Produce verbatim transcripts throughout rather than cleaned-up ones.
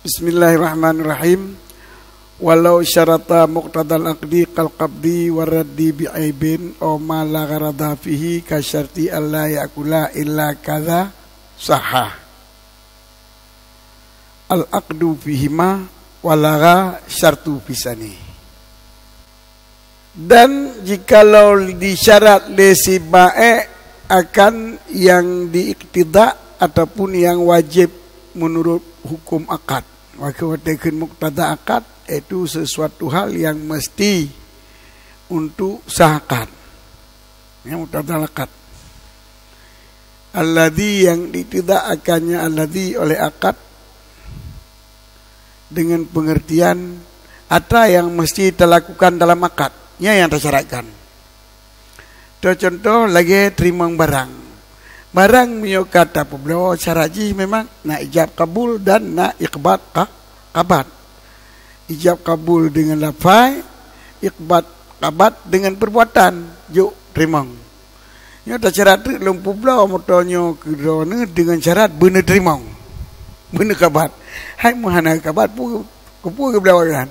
Bismillahirrahmanirrahim. Walau syarata muqtadal aqdi kal qabdi wa raddi bi aibin aw ma la gharada fihi ka syarti alla ya'kula illa kadza sahha al aqdu fihima wa lagha syartu fisani. Dan jikalau disyarat lé si baék akan nyang diiktida ataupun nyang wajéb meunurot huköm akad, maka watée kheun muktada akad, yaitu sesuatu hal nyang meusti untuk sah akad. Nyang muktada akad. Alladzi, nyang diiktida akannya alladzi oleh akad, dengan pengertian atra nyang mesti talakukan dalam akad, nyan nyang tasyaratkan. Teucontoh lagée teurimong barang. Barang meunyoe ka tapeubloe syarat jih memang na ijab kabul dan na iqbad ka-, qabad. Ijab kabul dengan lafai, iqbad qabad dengan perbuatan, jok teurimong. Nyoe tasyarat treuk lôn peubloe moto nyoe keu droeneuh deungon syarat beuneuteurimong, beuneukabad. Hai meuhana kabad, pu-, keupeue geubloe awaknyan?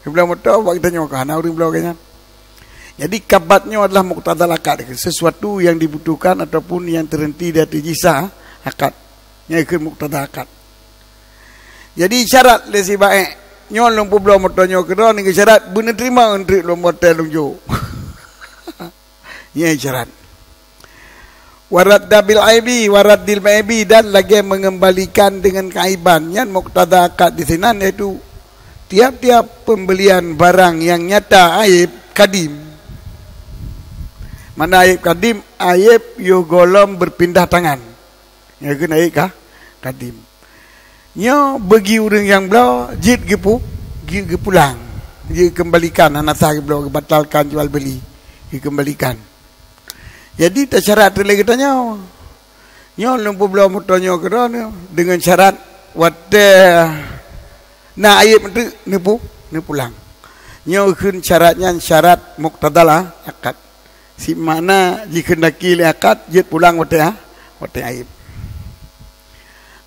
Geubloe moto bak geutanyoe ka hana ureuëng bloe geuhnyan. Jadi kabad nyoe adalah muktadal akad, sesuatu yang dibutuhkan ataupun yang terhenti dari jih sah akad. Nyan keuh muktada akad. Jadi syarat lé si baék, nyoe lôn peubloe moto nyoe keu droeneuh, syarat beuneuteurimong treuk lôn moto lôn jok. Nyan syarat. Waradda bil aibi, waraddil aibi, dan lagée mengembalikan dengan keaiban. Nyan muktada akad di sinan, yaitu tiap-tiap pembelian barang yang nyata aib kadim. Mana aib kadim? Aib yoh gohlom berpindah tangan. Nyan keuh aib ka-, kadim. Nyoe bagi ureuëng nyang bloe jeuet geupu-, geu-, geupulang, jeuet keumbalikan, hana sah geubloe, geubatalkan jual beli, geukeumbalikan. Jadi tasyarat treuk lé geutanyoe. Nyoe lôn peubloe moto nyoe keu droeneuh deungon syarat watée na aib treuk neupu-, neupulang. Nyoe kheun syarat nyan syarat muktadal akad. Simakna jikheundaki lé akad jeuet pulang watée, ha, watée aib.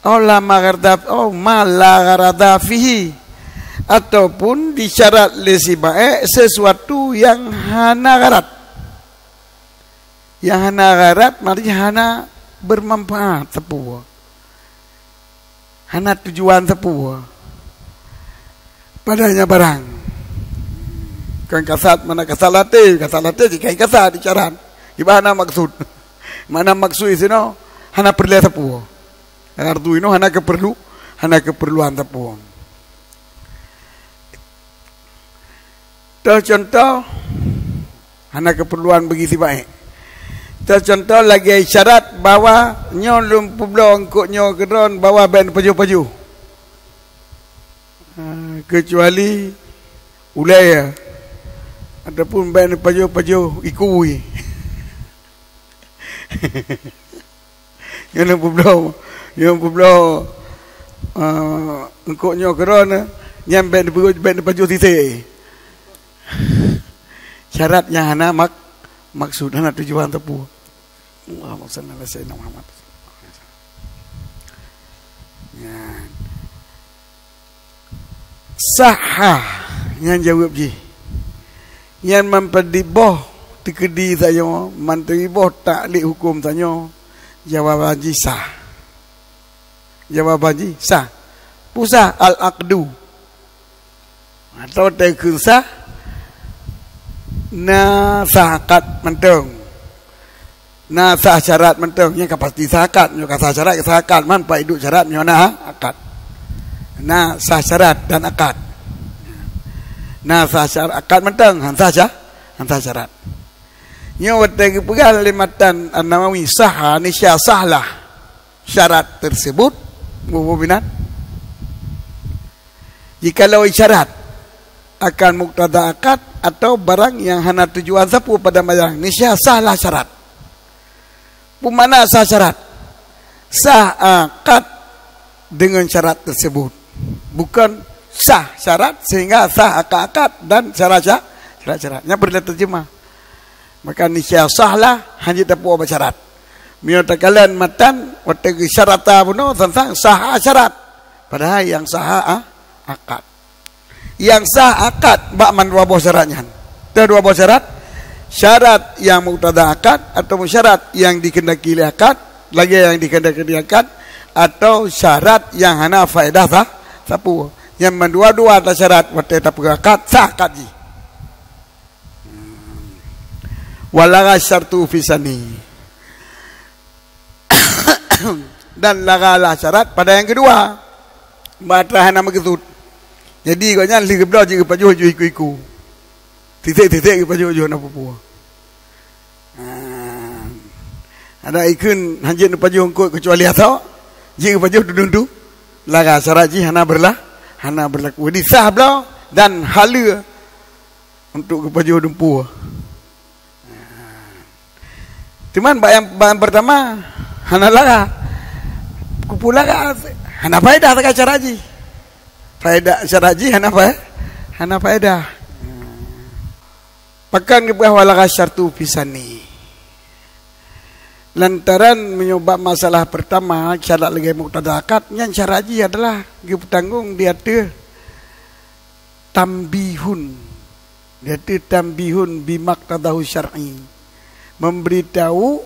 Au la magharada, au ma la gharada fihi, ataupun disyarat lé si baék sesuatu nyang hana gharad. Nyang hana gharad maksudnya hana bermanfaat sapeue. Hana tujuan sapeue padanya barang. Kan kasat, mana kasat laté, kasat laté jih kan kasat dicaran. Iba hana maksud. Mana maksud sinoe hana peureulée sapeue. Artu inoe hana keupeurlu, hana keupeurluan sapeue. Teucontoh, hana keupeurluan bagi si baék. Teucontoh lagée syarat bahwa nyoe lôn peubloe eungkôt nyoe keu droen bahwa bék neupajoh-pajoh. Ha, keucuali ulée ataupun bék neupajoh-pajoh ikui. Nyoe lôn peubloe, nyoe lôn peubloe, eh, eungkôt nyoe keu droen, nyan bék neupajoh, bék neupajoh sisé. Syarat nyang hana mak-, maksud, hana tujuan teupeu. Allahumma shalli ala sayyidina Muhammad. Nyan. Sahha, nyan jaweueb jih. Nyan man peudiboh teukeudi tanyoe, man teudiboh taklik huköm tanyoe, jawaban jih sah. Jawaban jih sah. Peue sah? Al-aqdu. Atawa teukheun sah, na sah akad mantong. Na sah syarat mantong, nyan ka pasti sah akad. Nyoe ka sah syarat, ka sah akad. Man pat iduek syarat, nyoe na akad. Na sah syarat dan akad. Na sah syarat, akad mantong, han sah sya-, han sah syarat. Nyoe watée geupeugah lé matan An-Nawawi, sahha, nisya sahlah syarat tersebut, muboh binan. Jikalau isyarat akan muktada akad atau barang nyang hana tujuan sapeue pada barang, nisya sahlah syarat. Peue makna sah syarat? Sah akad dengan syarat tersebut. Bukan sah syarat sehingga sah akad-akad dan syarat sya-, syarat-syarat. Nyan peureulée terjemah. Maka nisya sahlah hana tapeubuet syarat. Meunyoe takalon matan, watée geusyarata bunoe, sang-sang sah syarat. Padahai nyang sah a-, akad. Nyang sah akad bak mandua boh syarat nyan. Teuh dua boh syarat. Syarat nyang muktada akad atau syarat nyang dikeundaki lé akad, lagée nyang dikeundaki lé akad, atau syarat nyang hana faedah sa-, sapeue. Nyang mandua-dua ta syarat watée tapeugah akad, sah akad jih. Walagha syartu fi tsani. Dan lagha lah syarat pada nyang keudua. Bak atra hana meukeusut. Jadi gobnyan lheueh geubloe jeuet geupajoh jih iku-iku. Tisék-tisék geupajoh jih hana peue-peue. Ha. Ada ikheun hanjeuet neupajoh eungkôt keucuali asoe, jeuet geupajoh tudong tu. Lagha syarat jih hana berlah, hana berlaku. Jadi sah bloe dan haleue untuk geupajoh dumpeue. Teuma bak nyang, bak nyang pertama hana lagha. Kupeue lagha, hana faedah sagai syarat jih. Faedah syarat jih hana fae-, hana faedah. Pakon geupeugah walagha syartu fi tsani. Lantaran meunyoe bak masalah pertama syarat lagée muktada akad, nyan syarat jih adalah geupeutanggong di ateueh tambihun. Di ateueh tambihun bimaktadahu syar'i. Memberitahu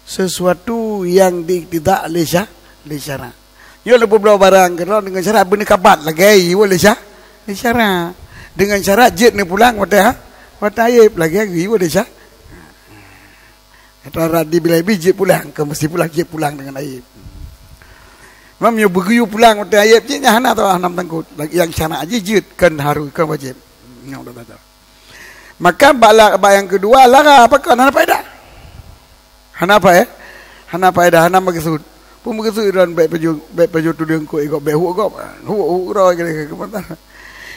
sesuatu yang diiktidak lé sya-, lé syarak. Nyoe leubeh bloe barang keudroe deungon syarat beuneukabat lagée yue lé sya-, lé syarak. Deungon syarat jeuet neupulang watée ha-, watée ayeb lagée yue lé sya-, Atra radi bila ibi jeuet pulang, ke mesti pulang, jeuet pulang deungon ayeb. Mam nyoe beugeuyue pulang watée ayeb cit nyan hana tahu hana meutangkot. Lagi nyang syarak jih jeuet kon harus, kon wajéb. Nyoe dah baca. Maka bak la-, bak nyang keudua lagha, pakon hana faedah. Hana fae-, hana faedah, hana meukeusut. Peue meukeusut droen bék pajoh, bék pajoh tuleueng eungkôt gob, bék huek gob. Huek, huek droe kira-kira keumantan.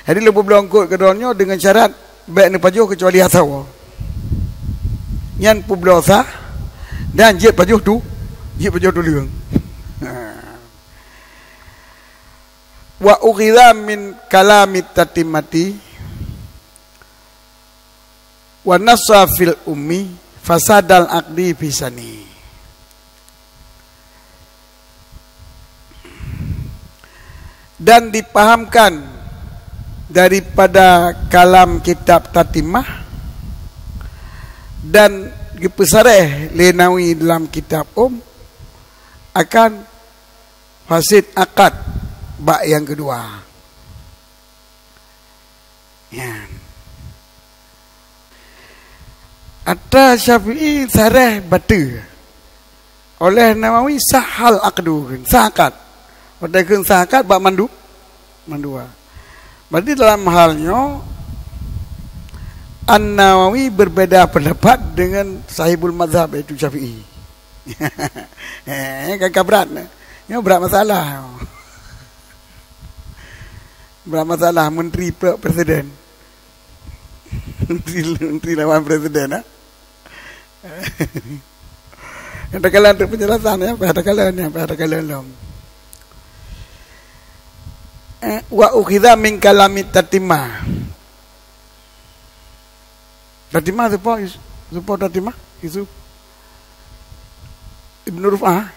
Jadi leubeh bloe eungkôt keu droeneuh deungon syarat bék neupajoh keucuali asoe. Nyan peubloe sah dan jeuet pajoh tu, jeuet pajoh tuleueng. Wa ukhidha min kalamit tatimmati wa nassa fil ummi fasadal aqdi fi tsani. Dan dipahamkan daripada kalam kitab Tatimah dan geupeusareh lé Nawawi dalam kitab Um akan fasid akad bak nyang keudua. Nyan. Atra Syafi'i sareh bateue. Oleh Nawawi sahal aqdu, sah akad. Watée kheun sah akad bak mandu-, mandua. Berarti dalam hal nyoe An-Nawawi berbeda pendapat dengan sahibul mazhab yaitu Syafi'i. Eh, ka, ka brat. Nyoe brat masalah. Brat masalah menteri pe-, presiden. Menteri, menteri lawan presiden, ha? Nyang takalon untuk penjelasan, ya, payah takalon, ya, payah takalon lom. Eh, wa ukhidha min kalami Tatimah. Tatimah siapa? Is-, siapa Tatimah? Isu Ibnu Ruf'ah.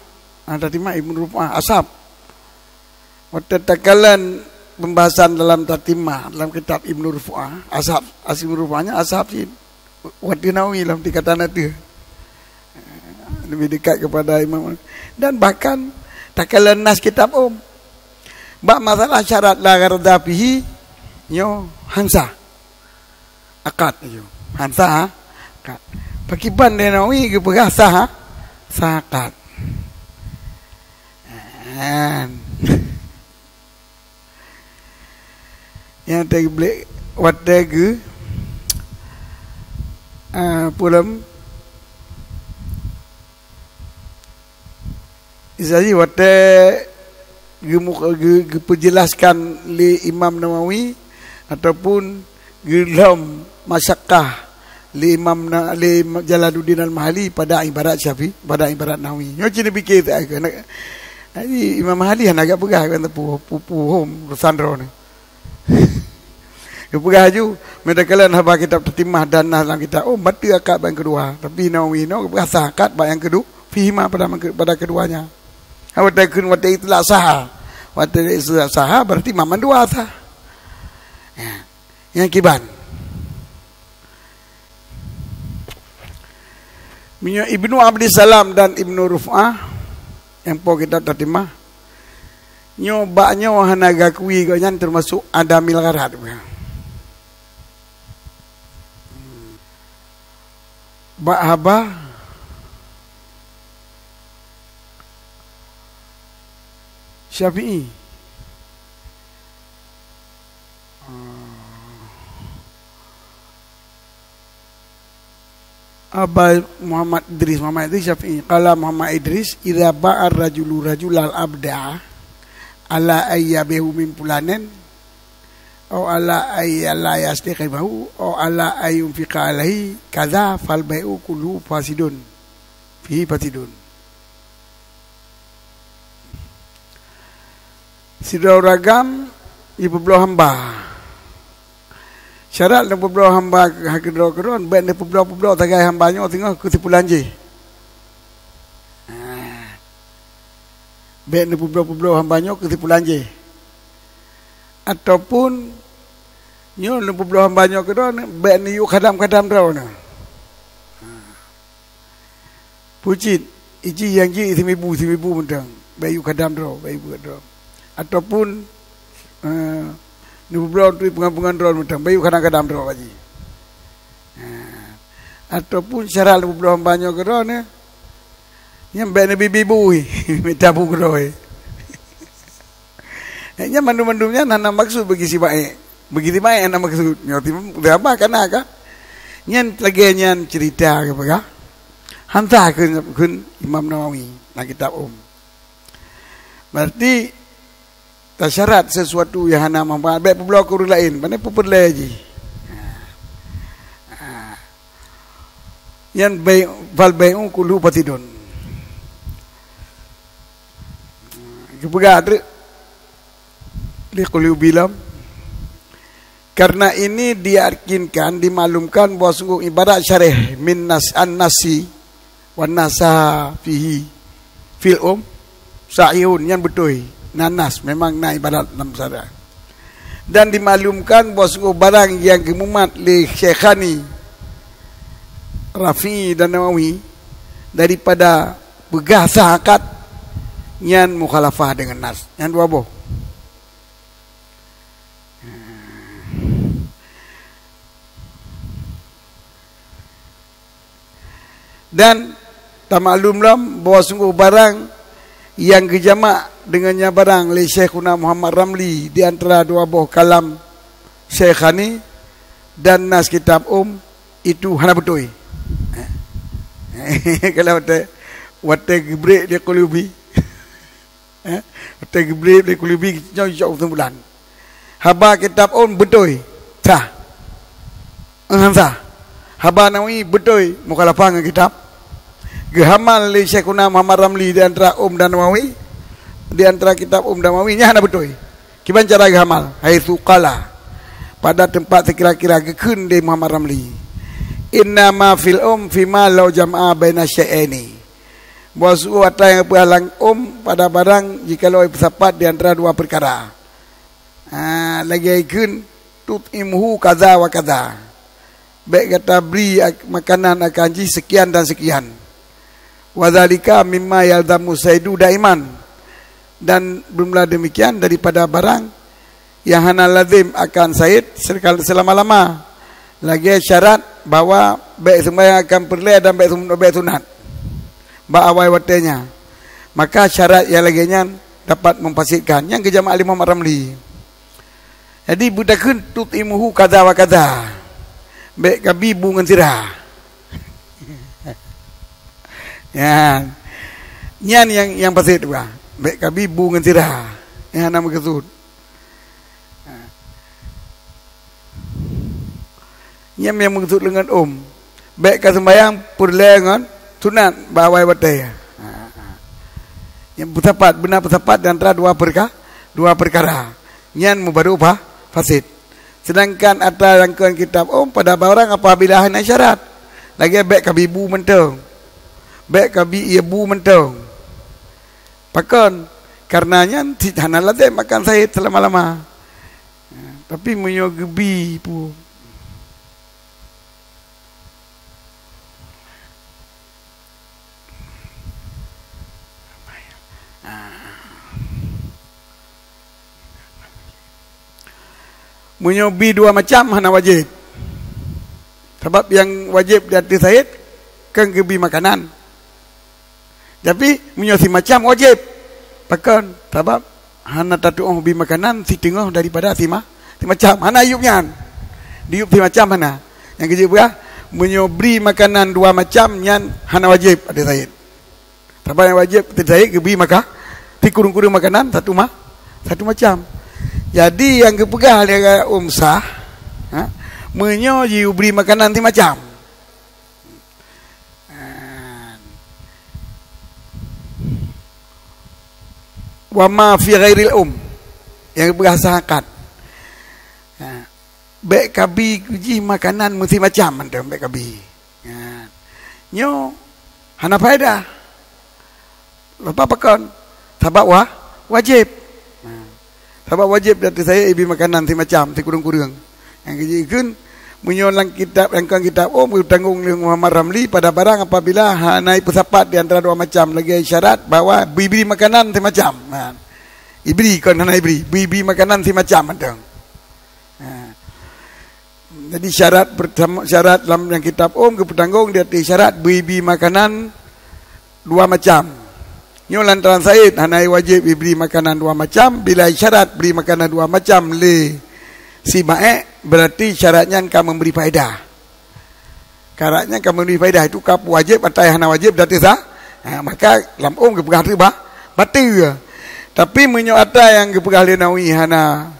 Ah, Tatimah Ibnu Ruf'ah, Ashab. Watée takalon pembahasan dalam Tatimah, dalam kitab Ibnu Ruf'ah, Ashab, as Ibnu Ruf'ah nyan Ashab cit. Watée Nawawi dalam tingkatan ateueh. Lebih dekat kepada Imam. Dan bahkan takalon nas kitab Um. Bak masalah syarat la gharada fihi, nyoe han sah akad laju. Han sah akad. Pakriban lé Nawawi geupeugah sah, sah akad. Kan. Nyang teublek watée geu, ah, peue lom? Jadi watée geumu-, geu-, geupeujelaskan lé Imam Nawawi ataupun geulom masyakkah lé Imam Na-, lé Jalaluddin Al-Mahalli pada ibarat Syafi'i, pada ibarat Nawawi. Nyoe cit neupike tak keuh. Jadi Imam Mahalli hana geupeugah kan pu-, pu-, puhom urusan droeneuh. Geupeugah laju, meunyoe takalon haba kitab Tatimah dan nas lam kitab, oh, bateue akad bak nyang keudua. Tapi Nawawi nyoe geupeugah sah akad bak nyang keudua, fihima pada, pada keduanya. Watée kheun watée itlaq saha. Watée itlaq saha berarti mamandua sah. Ya. Nyang kiban. Meunyoe Ibnu Abdissalam dan Ibnu Ruf'ah, nyang po kitab tatimah, nyoe bak nyoe hana gakui gobnyan termasuk adamil gharad. Bak haba Syafi'i. Aba Muhammad Idris, Muhammad Idris Syafi'i. Qala Muhammad Idris, "Idza ba'a rajulu rajulal abda ala ayyabihu min fulanin, au ala ayyala yastiqimahu, au ala ayyunfiqa alaihi kaza, fal bai'u kullu fasidun." Fihi fasidun. Sidroe ureuëng agam jipeubloe hamba. Syarat neupeubloe hamba keudroe-keudroe, bék neupeubloe-peubloe sagai hamba nyoe singoh keu sipulan jih. Bék neupeubloe-peubloe hamba nyoe keu sipulan jih. Ataupun nyoe neupeubloe hamba nyoe keudroe, bék neuyue khadam-khadam droeneuh. Pucit, iji nyang jih simibu, simibu mantong, bayu kadam droe, bayu kadam droe. Ataupun, eh, neubloe tui peungan-peungan droe mantong, bayu kadang-kadang droe bak jih. Eh, ataupun syarat neubloe hamba nyoe keudroe nyoe, nyan bék neubi-bi bui, mita bu keudroe. Nyan mandum-mandum nyan hana maksud bagi si baék. Bagi si baék hana maksud. Nyoe tim, udah apa kana ka? Nyan lagée nyan cerita ke peugah. Hanta kheun, kheun Imam Nawawi lam kitab Um. Berarti tasyarat sesuatu nyang hana manfaat, bék peubloe keu ureuëng laén, pane peupeureulée jih. Nyan bai-, fal bai'u kulluhu fasidun. Geupeugah treuk lé Qulubi lom. Karena ini diyakinkan, dimaklumkan bahwa sungguh ibarat syarih min nas an nasi wan nasa fihi fil um sahihun, nyan beutôi. Na nas memang na ibarat lam syarah. Dan dimaklumkan bahwa sungguh barang yang geumumat lé Syekhani Rafi'i dan Nawawi daripada peugah sahakat nyan mukhalafah dengan nas. Nyan dua boh. Dan tamaklum lom bahwa sungguh barang yang geujamak dengan nyan barang lé Syekhuna Muhammad Ramli di antara dua boh kalam Syekhani dan nas kitab Um itu hana beutôi. Kalau watée, watée geubrek dia Qulubi. Eh, watée geubrek lé Qulubi nyoe jok bulan. Haba kitab Um beutôi. Sah. Enggak sah. Haba Nawawi beutôi mukhalafah ngon kitab. Geuhamal lé Syekhuna Muhammad Ramli di antara Um dan Nawawi. Di antara kitab Um dan Nawawi nyan hana beutôi. Kiban cara geuhamal? Haitsu qala. Pada teumpat sekira-kira geukheun lé Muhammad Ramli. Inna ma fil um fima lau jama'a baina syai'aini. Bahwa suku ata nyang peue lam Um pada barang jikalau peusapat di antara dua peukara. Ha, lagée kheun tut'imuhu kaza wa kaza. Bék gata bri ak-, makanan akan jih sekian dan sekian. Wa dzalika mimma yalzamu saidu daiman. Dan beumula demikian daripada barang yang hana lazim akan said selama-lama. Lagée syarat bahwa bék seumbahyang akan peureulée dan bék sun-, bék sunat bak awai watée nyan. Maka syarat nyang lagée nyan dapat memfasidkan. Nyang geujamak lé Imam Ramli. Jadi beutakheun tut'imuhu kaza wa kaza. Bék kabi bu ngon sira. Nyan. Nyan nyang, nyang fasid bah. Bék kabi bu ngon sira. Nyang hana meukeusut. Nyan nyang meukeusut leungon Um. Bék ka seumbahyang peureulée ngon sunat bak awai watée. Nyang peusapat, beuna peusapat di antara dua perka-, dua peukara. Nyan meubaru fa-, fasid. Sedangkan ata lam kitab Um pada barang apabila hana syarat. Lagée bék kabi bu mantong. Bék kabi ié bu mantong. Pakon? Karena nyan cit hana lazem makan said selama-lama. Tapi meunyoe geubi pu. Meunyoe bi dua macam hana wajéb. Sabab nyang wajéb di ateueh said kan geubi makanan. Tapi meunyoe simacam wajéb. Pakon? Sabab hana tatuoh bi makanan siteungoh daripada sima-, simacam. Hana yup nyan. Diyup simacam hana. Nyang keujipeugah, meunyoe bri makanan dua macam nyan hana wajéb ateueh said. Sabab nyang wajéb ateueh said geubi maka sikureueng-kureueng makanan satu ma-, satu macam. Jadi nyang geupeugah lé Umsah, ha, meunyoe jiubri makanan simacam. Wa ma fi ghairil um. Nyang geupeugah sahakat. Ha. Bék kabi jih makanan meusimacam mantong bék kabi. Ha. Nyoe hana faedah. Leupah pakon? Sabab wa-, wajéb. Ha. Sabab wajéb di ateueh said ibi makanan simacam sikureueng-kureueng. Nyang keujijeuen, meunyoe lam kitab, lam kitab um geutanggong lé Muhammad Ramli pada barang apabila hana ipeusapat di antara dua macam lagée syarat bahwa bri-bri makanan simacam. Ha. Ibri kon hana ibri, bri-bri makanan simacam mantong. Ha. Jadi syarat pertama, syarat lam nyang kitab um geupeutanggong di ateueh syarat bri-bri makanan dua macam. Nyoe lantaran said hana wajéb ibri makanan dua macam, bila syarat bri makanan dua macam lé si maék, berarti syarat nyan ka memberi faedah. Syarat nyan ka memberi faedah, itu ka wajéb atau hana wajéb di ateueh sa-, ha, maka lam um geupeugah teuh ba-, bateue. Tapi meunyoe ata nyang geupeugah lé Nawawi hana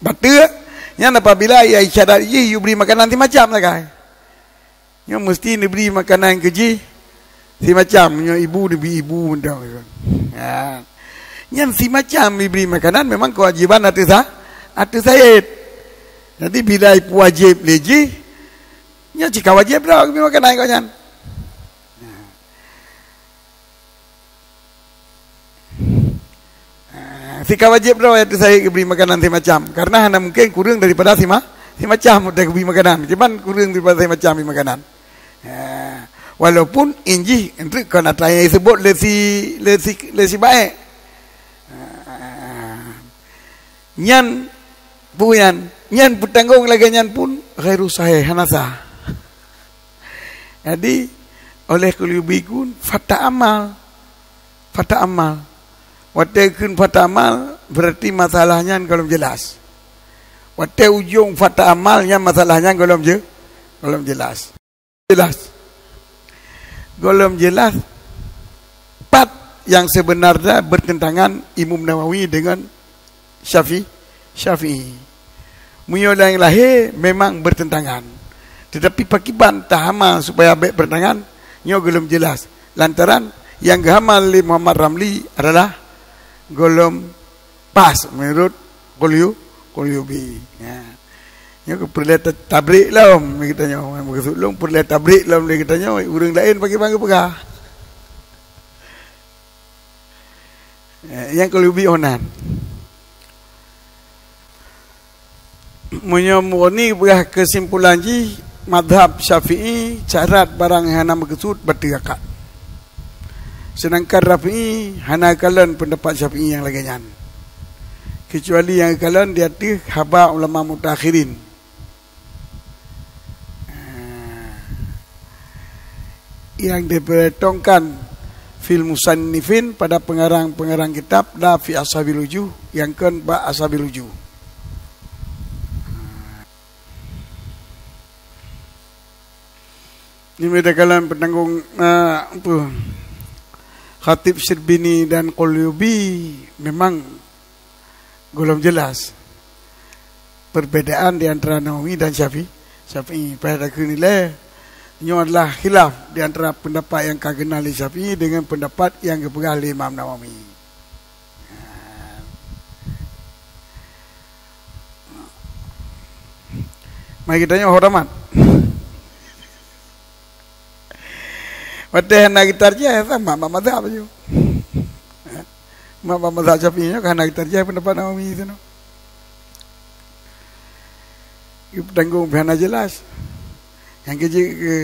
bateue, nyan apabila ia syarat jih yue bri makanan simacam sagai. Nyoe meusti neubri makanan keu jih simacam, nyoe ibu neubri ibu mantong. Ha. Nyan simacam ibri makanan memang keuwajéban ateueh sa-, ateueh said. Jadi bila ipeuwajéb lé jih, nyoe cit ka wajéb droe geubri makanan keu nyan. Ah, si ka wajéb droe ateueh said geubri makanan simacam, karena hana mungken kureueng daripada sima-, simacam watée geubri makanan. Cuman kureueng daripada simacam bri makanan. Ah, walaupun injih enteuk kon atra nyang jiseubot lé si, lé si, lé si baék. Ah, nyan, peue nyan? Nyan peutanggong lagée nyan pun ghairu sahih, hana sah. Jadi, oleh Qurtubi kun, fata'ammal. Fata'ammal. Watée kheun fata'ammal, berarti masalah nyan gohlom jelas. Watée ujong fata'ammal, nyan masalah nyan gohlom je-, gohlom jelas. Jelas. Gohlom jelas, pat nyang sebenarnya bertentangan Imam Nawawi dengan Syafi-, Syafi'i. Meunyoe nyang lahé memang bertentangan. Tetapi pakriban tahama supaya bék bertentangan, nyoe gohlom jelas. Lantaran nyang geuhama lé Muhammad Ramli adalah gohlom pas menurut Qulyu-, Qurtubi. Ya. Nyoe peureulée ta-, tabrik lom lé geutanyoe. Meukeusut lôn peureulée tabrik lom lé geutanyoe, ureuëng laén pakriban geupeugah. Eh, nyang Qurtubi honan. Meunyoe Mughni peugah keusimpulan jih, mazhab Syafi'i syarat barang nyang hana meukeusut bateue akad. Seudangkan Rafi'i hana kalon peundapat Syafi'i nyang lagée nyan. Keucuali nyang kalon di ateueh haba ulama mutaakhirin. Nyang dipeutongkan fil musannifin pada pengarang-pengarang kitab la fi ashabil wujuh, nyang kon bak ashabil wujuh. Ini beda kalam penanggung, eh, apa? Khatib Syirbini dan Qurtubi memang gohlom jelas perbedaan di antara Nawawi dan Syafi-, Syafi'i. Pada takheun ilée, nyoe adalah khilaf di antara pendapat nyang ka geunan lé Syafi'i dengan pendapat nyang geupeugah lé Imam Nawawi. Mari kita nyoe hormat. Watée hana geutarjih, sama mak mazhab ju. Mak bak mazhab Syafi'i nyoe ka hana geutarjih pendapat Nawawi tu. Geutanggong pih hana jelas. Nyang keujeuet keu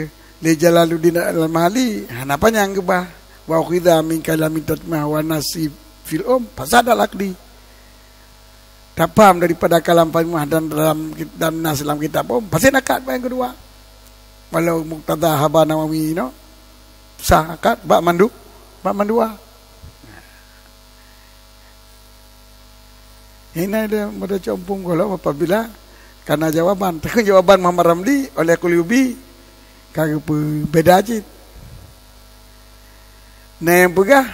lé Jalaluddin Al-Mahalli hana panyang geubah. Wa ukhidha min kalami Tatimah wa nasi fil um fasada al-aqdi. Tapaham daripada kalam Tatimah dan dalam, dan nas dalam kitab um, pasti akad nyang keudua. Walau muktada haba Nawawi nyoe sah akad bak mandu, bak mandua. Hina dia pada cok muphom gohlom apabila kana jawaban. Takheun jawaban Muhammad Ramli oleh Qulubi ka geupeubeda cit. Na nyang peugah,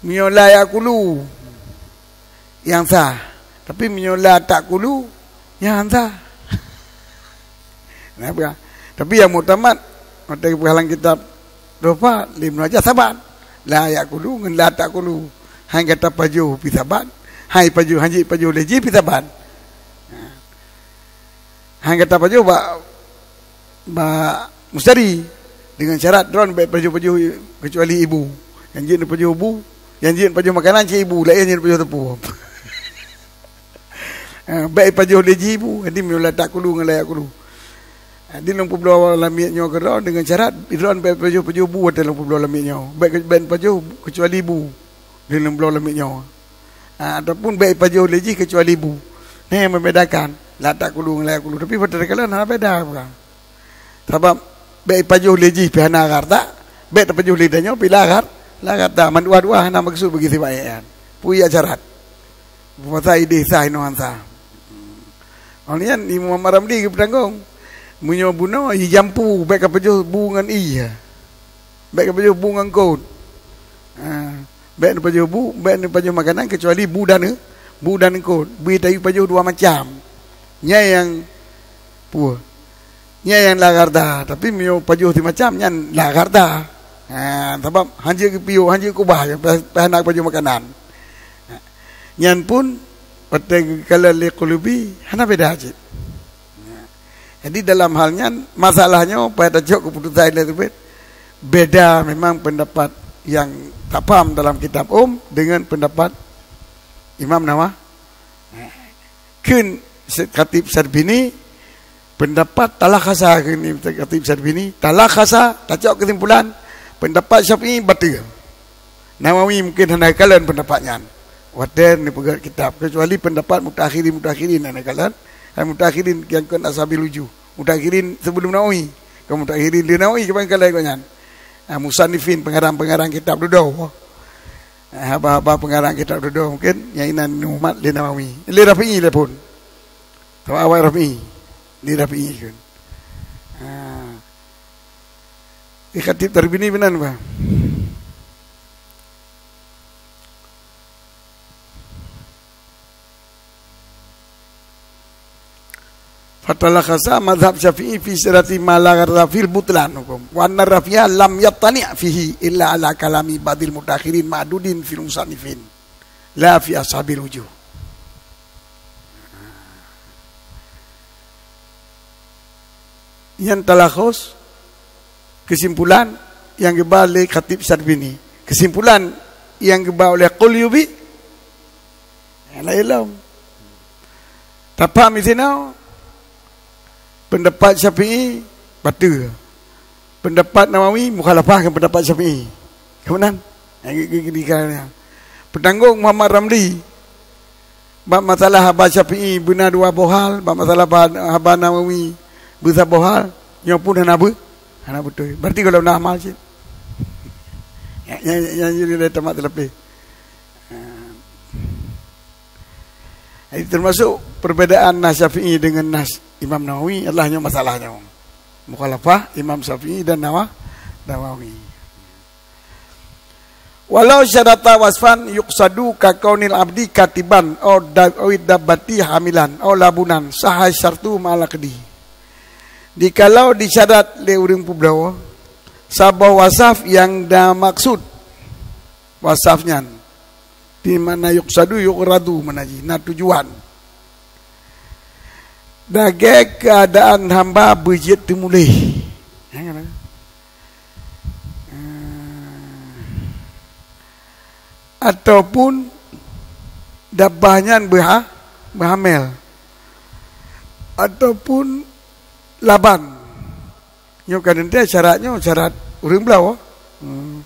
meunyoe la yakulu nyang sah, tapi meunyoe la takulu nyang han sah. Nah, peugah. Tapi nyang muktamad, watée geupeugah lam kitab Tuhfah, lé Ibnu Hajar saban. La yakulu ngon la takulu. Hai gata pajoh pi saban, hai pajoh, han jeuet pajoh lé jih pi saban. Han gata pajoh bak, bak mustari dengan syarat droen bék pajoh-pajoh keucuali ibu. Nyang jeuet pajoh bu, nyang jeuet pajoh makanan cit ibu, laén jeuet pajoh teupeu. Ah, bék pajoh lé jih bu, jadi meunyoe la takulu ngon la yakulu. Jadi lôn peubloe lamiet nyoe keudroe dengan syarat droen bék pajoh-pajoh bu watée lôn peubloe lamiet nyoe. Bék, bék pajoh keucuali bu di lôn bloe lamiet nyoe. Ah, ataupun bék pajoh lé jih keucuali bu. Nah, membedakan la takulu ngon la yakulu. Tapi pada takalon hana beda bukan. Sabab bék pajoh lé jih pih hana harta, bék tapajoh lé tanyoe pih la har-, la harta. Mandua-dua hana maksud bagi sifat ayat. Pui ya syarat. Puasa idéh sah inoe han sah. Oleh nyan Imam Ramli geupeutanggong. Meunyoe bunoe ijampu bék kapajoh bu ngon ie. Bék kapajoh bu ngon kot. Ha, bék neupajoh bu, bék neupajoh makanan keucuali bu dan, bu dan kot. Bui tayu pajoh dua macam. Nyang peue? Nyan nyang la harta, tapi meunyoe pajoh simacam nyan la harta. Ha, sabab han jeuet geupiôh, han jeuet kubah, pih hana pajoh makanan. Nyan pun watée geukalon lé Qulubi hana beda cit. Jadi dalam hal nyan masalah nyoe payah tacok keuputusan lé teubit. Beda memang pendapat nyang tapaham dalam kitab um dengan pendapat Imam Nawawi. Kheun Khatib Syarbini, pendapat talakhasa kheun Khatib Syarbini, talakhasa, tacok keusimpulan, pendapat Syafi'i batil. Nawawi mungkin hana kalon pendapat nyan. Watée neupeugét kitab, kecuali pendapat mutaakhirin-mutaakhirin hana kalon. Hai mutaakhirin nyang kon ashabil wujuh. Mutaakhirin sebelum Nawawi. Kon mutaakhirin di Nawawi kiban kalon gobnyan. Ah, musannifin, pengarang-pengarang kitab dudoe. Haba-haba pengarang kitab dudoe mungkin nyang inan neumat lé Nawawi. Lé Rafi'i lé pun. Sama awai Rafi'i. Lé Rafi'i kan. Ha. Di Khatib Tarbini benar bah. Fatalakhasa mazhab Syafi'i fi sirati ma la gharra fil butlan hukum. Wa anna Rafi'a lam yattani' fihi illa ala kalami ba'dil mutaakhirin ma'dudin fil musannifin. La fi ashabil wujuh. Nyan talakhus keusimpulan nyang geuba lé Khatib Syarbini. Keusimpulan nyang geuba oleh Qulyubi, laén lom. Tapaham di sinoe, pendapat Syafi'i batil. Pendapat Nawawi mukhalafah ngon pendapat Syafi'i. Keunan? Nyang ge-, ge-, ge-, ge-, Peutanggong Muhammad Ramli bak masalah haba Syafi'i beuna dua boh hal, bak masalah ba-, haba Nawawi beusaboh hal, nyoe pun hana beu-, hana beutôi. Berarti gohlom na amal cit. Nyang, nyang, nyang jadi lé tamat teulapeh. Jadi termasuk perbedaan nas Syafi'i dengan nas Imam Nawawi adalah nyoe masalah nyoe. Mukhalafah Imam Syafi'i dan Nawa-, Nawawi. Walau syadata wasfan yuqsadu ka kaunil abdi katiban au da-, au dabbati hamilan au labunan sahha syartu ma'al aqdi. Jikalau disyadat lé ureuëng peubloe saboh wasaf nyang na maksud wasaf nyan, di mana yuqsadu yuqradu mana jih na tujuan. Lagée keuadaan hamba beujeuet teumuléh. Nyang keunan. Ataupun dabbah nyan beuha-, beuhamel, ataupun laban. Nyoe ka teuntèe syarat nyoe, syarat ureueng bloe. Hmm.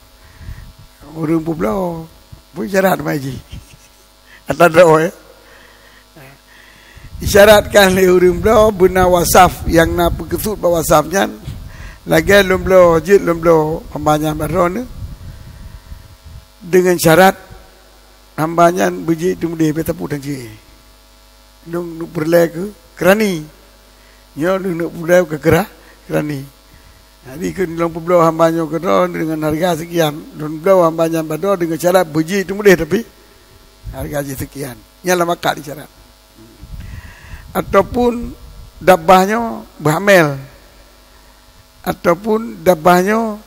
Ureueng peubloe pun syarat mai jih. Ata droe, eh. Isyaratkan lé ureueng bloe beuna wasaf nyang na peukeusut bak wasaf nyan, lagèe lôn bloe jeuet lôn bloe hamba nyan bak droeneuh, deungon syarat hamba nyan beujeuet teumudeh, bèk tapeutan jih. Lôn neuk peureulèe keu keurani. Nyoe lôn neuk peureulèe keu keura-, keurani. Jadi keu lôn peubloe hamba nyoe keudroe deungon hareuga seukian. Lôn bloe hamba nyan bak droe deungon syarat beujeuet teumudeh, tapi hareuga jih seukian. Nyan lam akad syarat. Ataupun dabbah nyoe beuhamel. Ataupun dabbah nyoe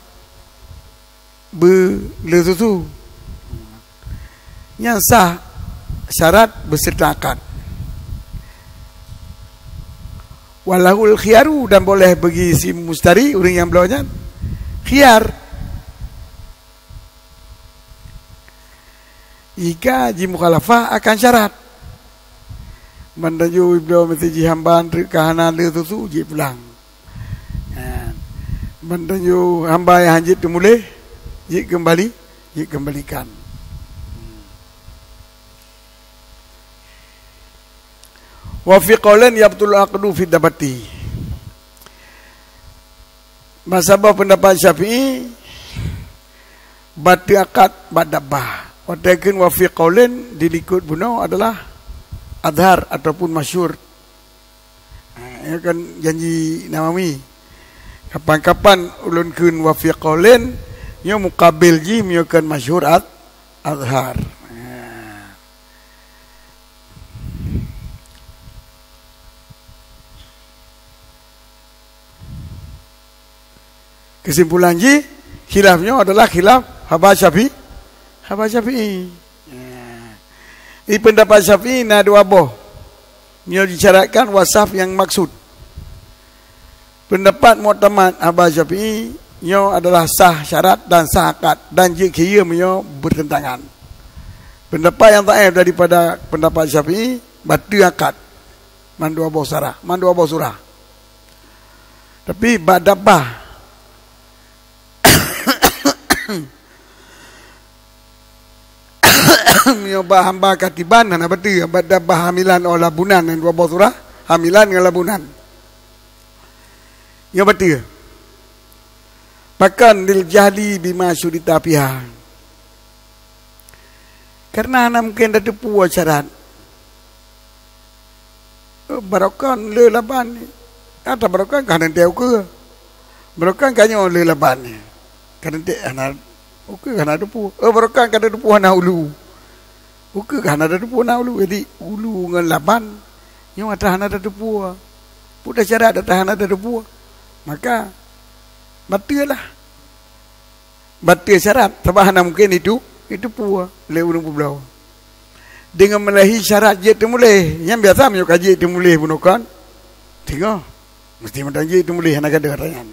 beu le susu. Nyan sah syarat beuseureuta akad. Walahul khiyaru, dan boleh bagi si mustari, ureueng nyang bloe nyan, khiyar. Jika jimukhalafah akan syarat. Bantanyoe bloe meusti jih hamba treuk ka hana le susu, jeuet pulang. Ha. Bantanyoe hamba nyang hanjeuet teumuléh, jeuet keumbali, jeuet keumbalikan. Wa fi qaulin yabtul aqdu fi dabati. Masa boh pendapat Syafi'i, bateue akad bak dabbah. Watèe kheun wa fi qaulin dilikot bunoe adalah azhar ataupun masyhur. Ha, nyoe kan janji Nawawi. Kapan-kapan ulôn kheun wa fi qaulin, nyoe mukabil jih meunyoe kan masyhur az-, azhar. Ha. Keusimpulan jih, khilaf nyoe adalah khilaf haba Syafi-, haba Syafi'i. Di pendapat Syafi'i na dua boh. Nyoe disyaratkan wasaf nyang maksud. Pendapat muktamad haba Syafi'i nyoe adalah sah syarat dan sah akad dan jeuet khiyeue meunyoe bertentangan. Pendapat nyang dhaif daripada pendapat Syafi'i, bateue akad. Mandua boh sarah, mandua boh surah. Tapi bak dabbah, meunyoe bak hamba katiban hana bateue, bak dabbah hamilan óh labunan nyang dua boh surah, hamilan ngon labunan. Nyoe bateue. Pakon lil jahli bima syurita fiha. Karena hana mungken tateupeue syarat. Barokon le laban. Ata barokon ka hana teupeue ukeue. Barokon ka nyoe le laban. Ka hana teu-, hana ukeue ka hana teupeue. Oh, barokon ka teupeue hana ulu. Ukeue ka hana teupeue hana ulu. Jadi ulu ngon laban nyoe ata hana teupeue. Peue syarat ata hana teupeue. Maka bateue lah. Bateue syarat, sabab hana mungken itu, iteupeue lé ureueng peubloe. Deungon meulahé syarat jeuet teumuléh, nyan biasa meunyoe ka jeuet teumuléh bunoe kon, singoh, meusti mantong jeuet teumuléh hana gadôh ata nyan.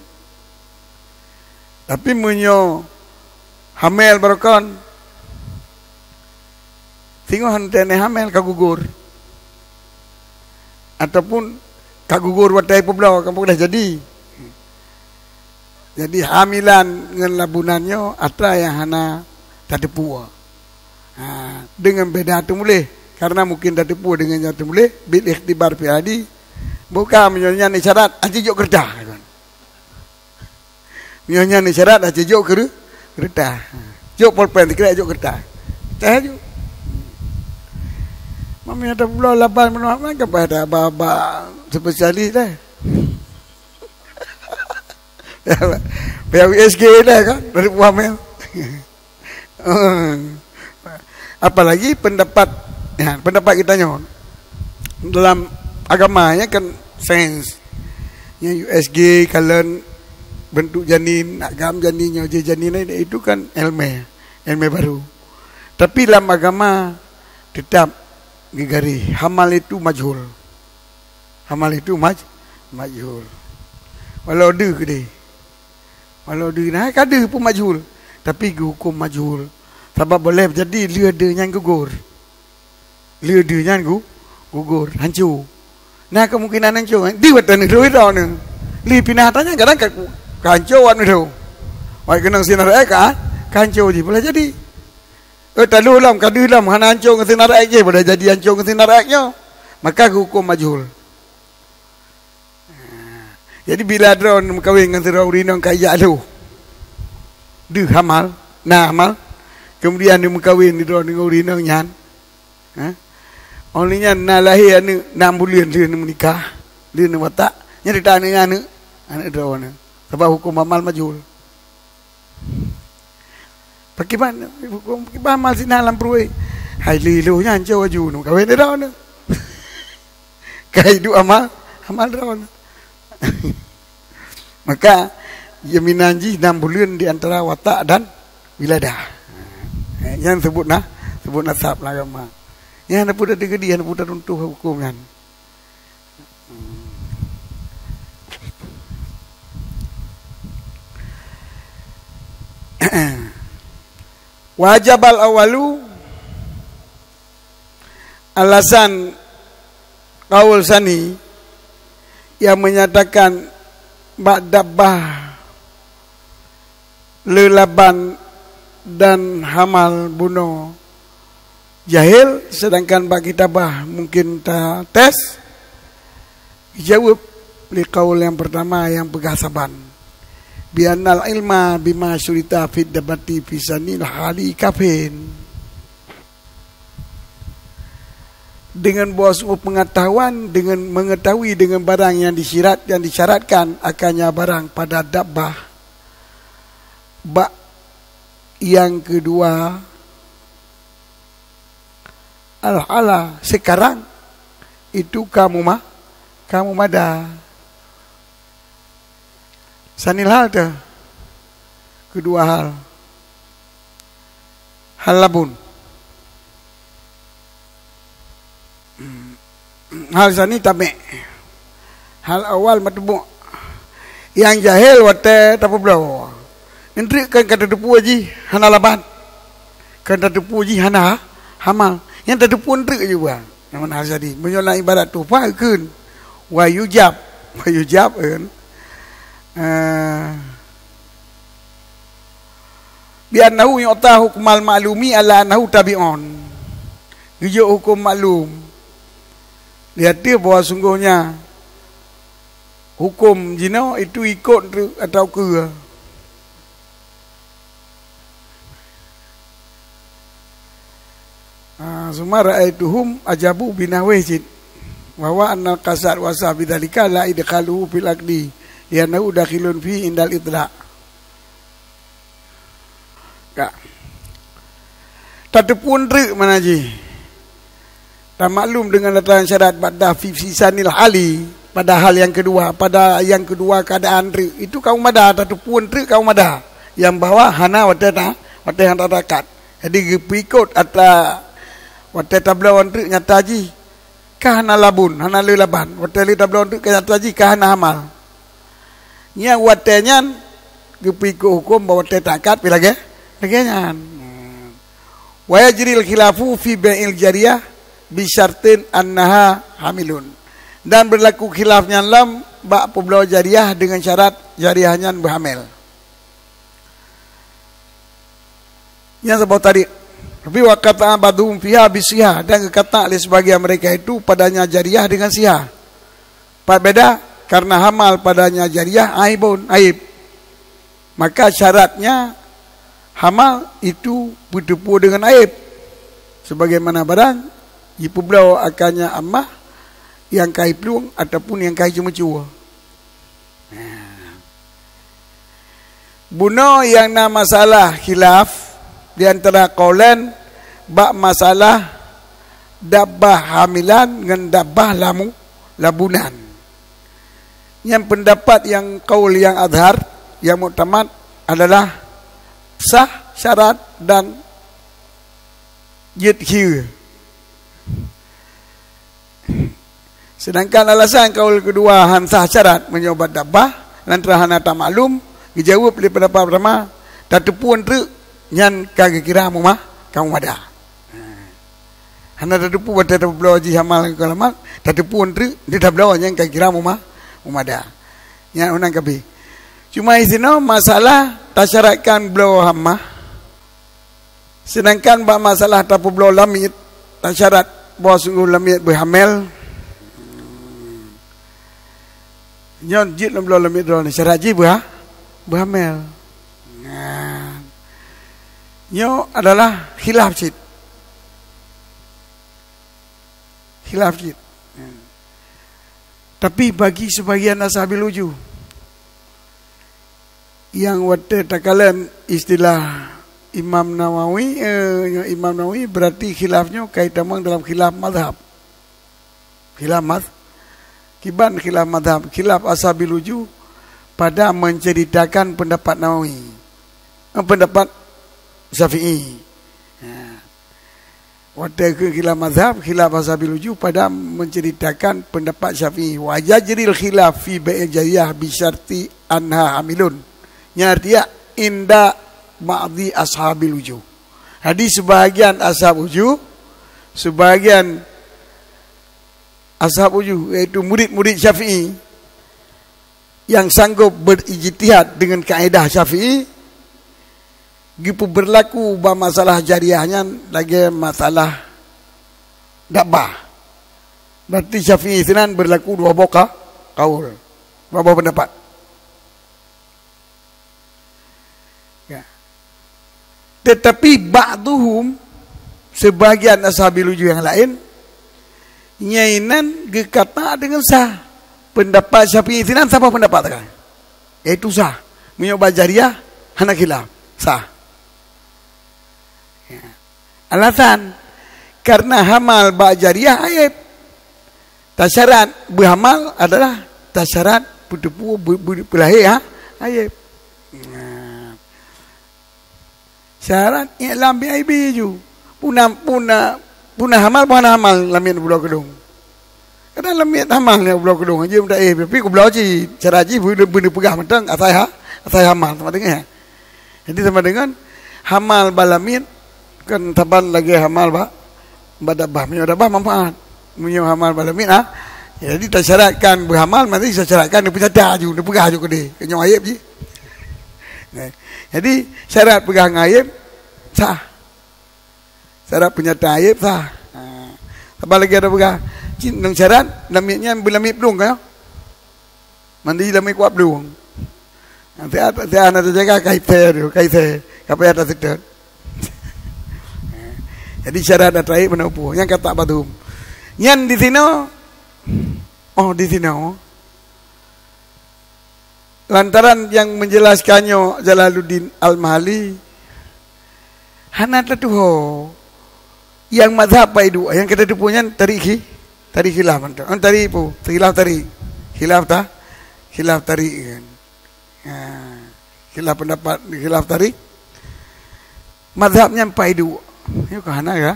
Tapi meunyoe hamel barokon, singoh hana teuhamel ka gugur. Ataupun ka gugur watèe peubloe, ka peugah jadi. Jadi hamilan ngon labunan nyoe atra nyang hana tateupeue. Ha, deungon beda teumuléh. Karena mungken tateupeue deungon nyang teumuléh, bil ikhtibar fi ahadi. Bukan meunyoe nyan isyarat, aci jok keureuta. Meunyoe nyan isyarat, aci jok keureu-, keureuta. Jok polpen, dikira jok keureuta. Teh ju. Mami ada pula laban menua mana kan pada abang-abang spesialis dah. Pihak U S G dah kan, dari Puamel. Apalagi pendapat, ya, pendapat kita nyoe dalam agama, ya kan, sains. Yang U S G, kalon bentuk janin, agam janin, nyoe je janin, itu kan ilmu, ilmu baru. Tapi dalam agama tetap geugari hamal itu majhul. Hamal itu maj-, majhul. Walau deuh keudeh. Walau deuh na ka deuh pun majhul, tapi geuhuköm majhul. Sabab boleh jadi lheueh deuh nyan gugur. Lheueh deuh nyan gu-, gugur, hanco. Na kemungkinan hanco, di watèe nyoe droeneuh. Lheueh pinah ata nyan kadang ka, ka hanco watèe nyoe. Watèe keunong sinar rakyat ka, ka hanco jih, boleh jadi. Eh, taloh lom, ka deuh lom, hana hanco ngon sinar rakyat jih, boleh jadi hanco ngon sinar rakyat nyoe. Maka geuhuköm majhul. Jadi, bila droeneuh meukawen ngon sidroe ureueng inong ka ijak lhôh, deuh hamal, na hamal, kemudian neumeukawen droeneuh ngon ureueng inong nyan, ha? Óh lheueh nyan na lahé aneuk nam buleuen lheueh neumeunikah, lheueh neuwatak, nyan teuka aneuk nyan aneuk, aneuk droeneuh. Sabab huköm hamal majhul. Pakriban, pakriban hamal sinan lam pruet. Hai lheueh nyan cok aju nu kawin droeneuh. Ka iduek hamal, hamal droeneuh. Maka, jaminan jih nam buleuen di antara watak dan wiladah. Eh, nyan sebut na, sebut nasab lam agama. Nyan hana peue tadeungoe, hana peue taruntoh huköm nyan. Wajabal awalu, alasan kaul sani yang menyatakan bak dabbah leulaban dan hamal bunoe jahil, sedangkan bak kitabah mungkin tates? Jaweueb lé kaul nyang peurtama nyang peugah saban, "Bi annal ilma bima syurita fid dabbati fi sanil hali kafin." Dengan bahwa sungguh pengetahuan, dengan mengetahui dengan barang yang disyirat, yang disyaratkan akannya barang pada dabbah, bak yang kedua, al-hala, sekarang itu kamu ma-, kamu mada. Sanil hal teuh. Kedua hal. Hal labun. Hal sani tamek. Hal awal mateubuek. Nyang jahil watèe tapeubloe. Eunteuk kan ka tateupeue jih hana laban. Kan tateupeue jih hana ha-, hamal. Nyang tateupeue eunteuk jih buang. Nyang mana hal sani. Meunyoe lam ibarat tuhfah kheun. Wa yujab. Wa yujab kan. Eh, bi annahu yu'ta hukmal ma'lumi ala annahu tabi'un. Geujok huköm maklum. Di ateueh bahwa sunggohnya huköm jinoe itu ikot teuk atau keue. Ah, summa ra'aituhum ajabu binahwih jid. Wa huwa annal qasad wa sah bidzalika la idkhaluhu fil aqdi, li'annahu dakhilun fi indal itlaq. Ka. Tateupeue treuk mana jih. Tamaklum dengan datang syarat ba'da fi, fi sanil hali, pada hal yang kedua, pada yang kedua keadaan treuk. Itu kamu mada, tateupeue treuk kamu mada. Yang bahwa hana watèe ta, watèe hana takat. Jadi geupeuikot atra watèe tabloe treuk nyata jih. Ka hana labun, hana le laban. Watèe le tabloe treuk ka nyata jih ka hana hamal. Nyan watèe nyan geupeuikot huköm bahwa watèe takat pi lagèe, lagèe nyan. Wa yajril khilafu fi bai'il jariyah bi syartin annaha hamilun. Dan berlaku khilaf nyan lom bak peubloe jariyah dengan syarat jariyah nyan beuhamil. Nyan saboh tarék. Tapi wa qata'a ba'duhum fiha bisihah, dan geukata lé sebagian mereka itu padanya jariyah dengan sihah. Pat beda, karena hamal padanya jariyah aibun, aib. Maka syaratnya hamal itu beuteupeue dengan aib. Sebagaimana barang jipeubloe akannya amah nyang ka iplueng ataupun nyang ka iceumeue-ceue. Bunoe nyang na masalah khilaf di antara qaulain bak masalah dabbah hamilan ngon dabbah lamu-, labunan. Nyang peundapat nyang qaul nyang azhar, nyang muktamad adalah sah syarat dan jeuet khiyeu. Sedangkan alasan kaul keudua han sah syarat meunyoe bak dabbah, lantaran hana tamaklum, geujaweueb lé peundapat peurtama, tateupeue treuk nyan ka geukira mumah-, ka meumada. Hana tateupeue watée tabloe jih hamal ngon kalamat, tateupeue treuk, di tabloe nyang ka kira meuma-, meumada. Nyan unan kabeh. Cuma isinoe masalah tasyaratkan bloe hamah. Seudangkan bak masalah tapeubloe lamiet, tasyarat bahwa sunggoh lamiet beuhamel. Nyoe jeuet lom bloe lamiet droeneuh, syarat jih beuha-, beuhamel. Nah. Nyoe adalah khilaf cit. Khilaf cit. Tapi bagi sebagian ashabil wujuh, nyang watée takalon istilah Imam Nawawi, eh, Imam Nawawi berarti khilaf nyoe ka itamong dalam khilaf mazhab. Khilaf maz-, kiban khilaf mazhab, khilaf ashabil wujuh pada menceritakan pendapat Nawawi. Eh, pendapat Syafi'i. Ya. Watée keu khilaf mazhab, khilaf ashabil wujuh pada menceritakan pendapat Syafi'i. Wa yajril khilaf fi bai'il jariyah bi syarti anha hamilun. Nyan artinya inda ba'di ashabil wujuh. Jadi sebahagian ashab wujuh, sebahagian ashab wujuh, yaitu murid-murid Syafi'i, nyang sanggob berijtihad deungon kaedah Syafi'i, geupeubeurlaku bak masalah jariyah nyan lagée masalah dabbah. Berarti Syafi'i sinan beurlaku dua boh ka-, kaul, dua boh peundapat. Ya. Tetapi ba'duhum, sebagian ashabil wujuh nyang laén, nyan inan geukata deungon sah. Peundapat Syafi'i sinan saboh peundapat takai, yaitu sah. Meunyoe bak jariyah hana khilaf, sah. Ya. Alasan, karena hamal bak jariyah aib. Tasyarat beuhamal adalah tasyarat peuteupeue be-, be-, peulahé, ha, aib. Nah. Syarat i'lam bi aibi ju. Puna, puna, puna hamal, puna hamal lamiet bloe keudong. Kadang lamiet hamal nyang bloe keudong, jeuem dak, eh, tapi kubloe cit. Cara jih beuna, beuna peugah mantong asai ha, asai hamal sama dengan. Jadi sama dengan hamal bak lamiet kan saban lagée hamal bak, bak dabbah. Meunyoe dabbah manfaat. Meunyoe hamal bak lamiet, ha. Jadi tasyaratkan beuhamal, mesti tasyaratkan neupeugah ju, neupeugah ju keudeh. Keunyoe aib jih. Nah, jadi syarat peugah ngon aib sah. Syarat peunyata aib sah. Ha. Saban lagée ada peugah, cit nang syarat lamiet nyan beulamiet plueng ka. Mandi lamiet kuat plueng. Nanti at-, nanti hana teujaga kai se tu, kai se. Kapai atas seutôt. Jadi syarat atra aib meunan peue. Nyang kata ba'duhum. Nyan di sinoe. Oh, di sinoe. Lantaran nyang menjelaskan nyoe Jalaluddin Al-Mahalli, hana tatuho. Nyang mazhab pai dua, nyang ka tateupeue nyan tarik khi-, tarik khilaf mantong. Oh, tarik peue? Khilaf tarik. Khilaf ta-, khilaf tarik kan. Ha, khilaf pendapat, khilaf tarik. Mazhab nyan pai dua. Nyoe ka hana ka?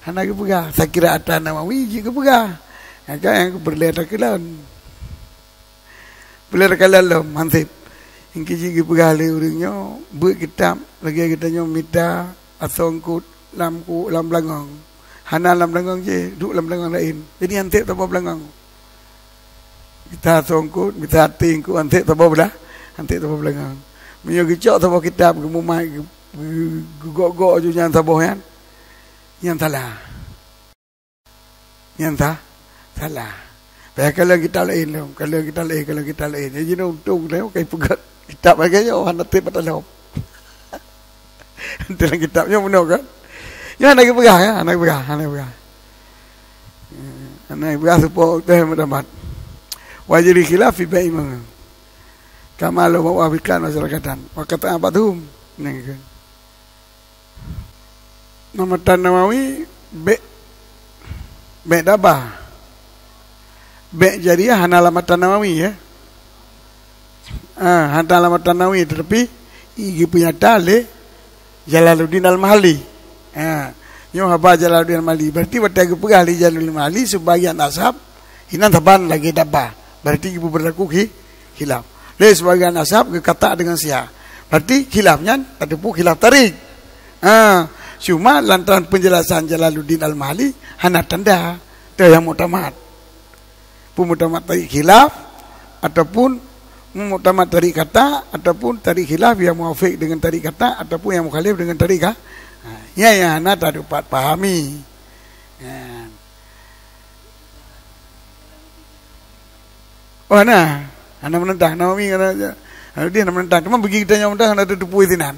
Hana geupeugah. Sakira ata Nawawi jih geupeugah. Nyang ka nyang peureulée takalon. Peureulée takalon lom, hanseb. Nyang keu jih geupeugah lé ureuëng nyoe, beuet kitab lagée geutanyoe mita asoe eungkot lam ku-, lam beulangong. Hana lam beulangong jih, duek lam beulangong laén. Jadi hanseb saboh beulangong. Mita asoe eungkot, mita até eungkot, hanseb saboh beulah, hanseb saboh beulangong. Meunyoe geucok saboh kitab, geumumat, geu-, geu-, geugok-gok ju nyan saboh nyan, nyan salah. Nyan sa-, salah. Payah kalon kitab laén lom, kalon kitab laén, kalon kitab laén. Jadi, untung lé, kai peugah kitab lagée nyoe, hana treb mata lom. Dalam kitab nyoe bunoe kan? Nyoe hana geupeugah, ya? Hana geupeugah, hana geupeugah. Hana geupeugah supok teuh meudamat. Wa yajril khilaf fi bai'il manhum. Kama law muwafiqan wa syarikatan. Wa qata'a ba'dhum. Nah, kan. Lam matan Nawawi, bék, bék dabbah. Bék jariyah hana lam matan Nawawi, ya. Ah, hana lam matan Nawawi, tetapi geupeunyata lé Jalaluddin Al-Mahalli. Ah, nyoe haba Jalaluddin Al-Mahalli. Berarti watée geupeugah lé Jalaluddin Al-Mahalli, sebagian ashab inan saban lagée dabbah. Berarti geupeubeurlaku khi-, khilaf. Lé sebagian ashab geukata deungon syiah. Berarti khilaf nyan tateupeue khilaf tarik. Ha, Cuma lantaran penjelasan Jalaluddin Al-Mahali hana tanda teuh nyang muktamad. Peue muktamad tarik khilaf ataupun muktamad tarik kata ataupun tarik khilaf yang muafik dengan tarik kata ataupun yang mukhalif dengan tarik ka-, ha, nyan nyang hana tatupat pahami. Ha. Oh, hana. Hana menentang. Nawawi hana, hana, dia hana menentang. Cuma bagi kita nyang menentang hana teupeu sinan.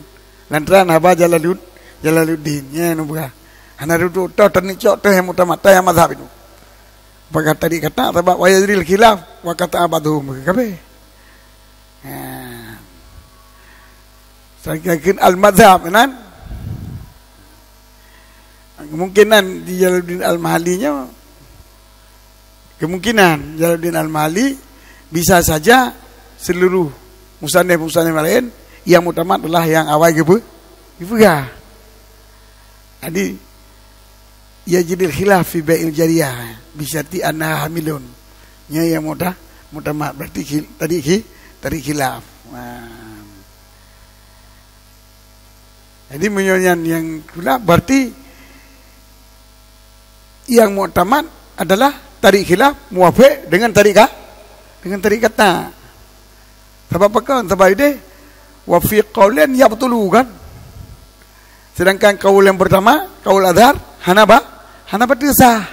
Lantaran haba Jalalud-, Jalaluddin. Nyan nyang peugah. Hana teupeu toh teunicok teuh nyang muktamad, teuh nyang mazhab itu. Pakon tarik kata, sabab wa yajril khilaf wa kata abadhum kabeh. Ha. Sakikun al-mazhab, kan? Kemungkinan di Jalaluddin Al-Mahali nyoe, kemungkinan Jalaluddin Al-Mahali bisa saja seluruh musannif-musannif lain yang muktamad adalah yang awai geupe-, geupeugah. Jadi, yajril khilaf fi bai'il jariyah, bisyarti annaha hamilun. Nyan nyang muta-, muktamad, berarti khil-, tarik khi-, tarik khilaf. Ha. Jadi, meunyoe nyan nyang khilaf, berarti nyang muktamad adalah tarik khilaf muafik dengan tarik ka-, dengan tarik kata. Sabab pakon? Sabab ideh, wa fi qaulin yabtulu, kan? Sedangkan kaul yang pertama, kaul azhar, hana ba-, hana bateue sah.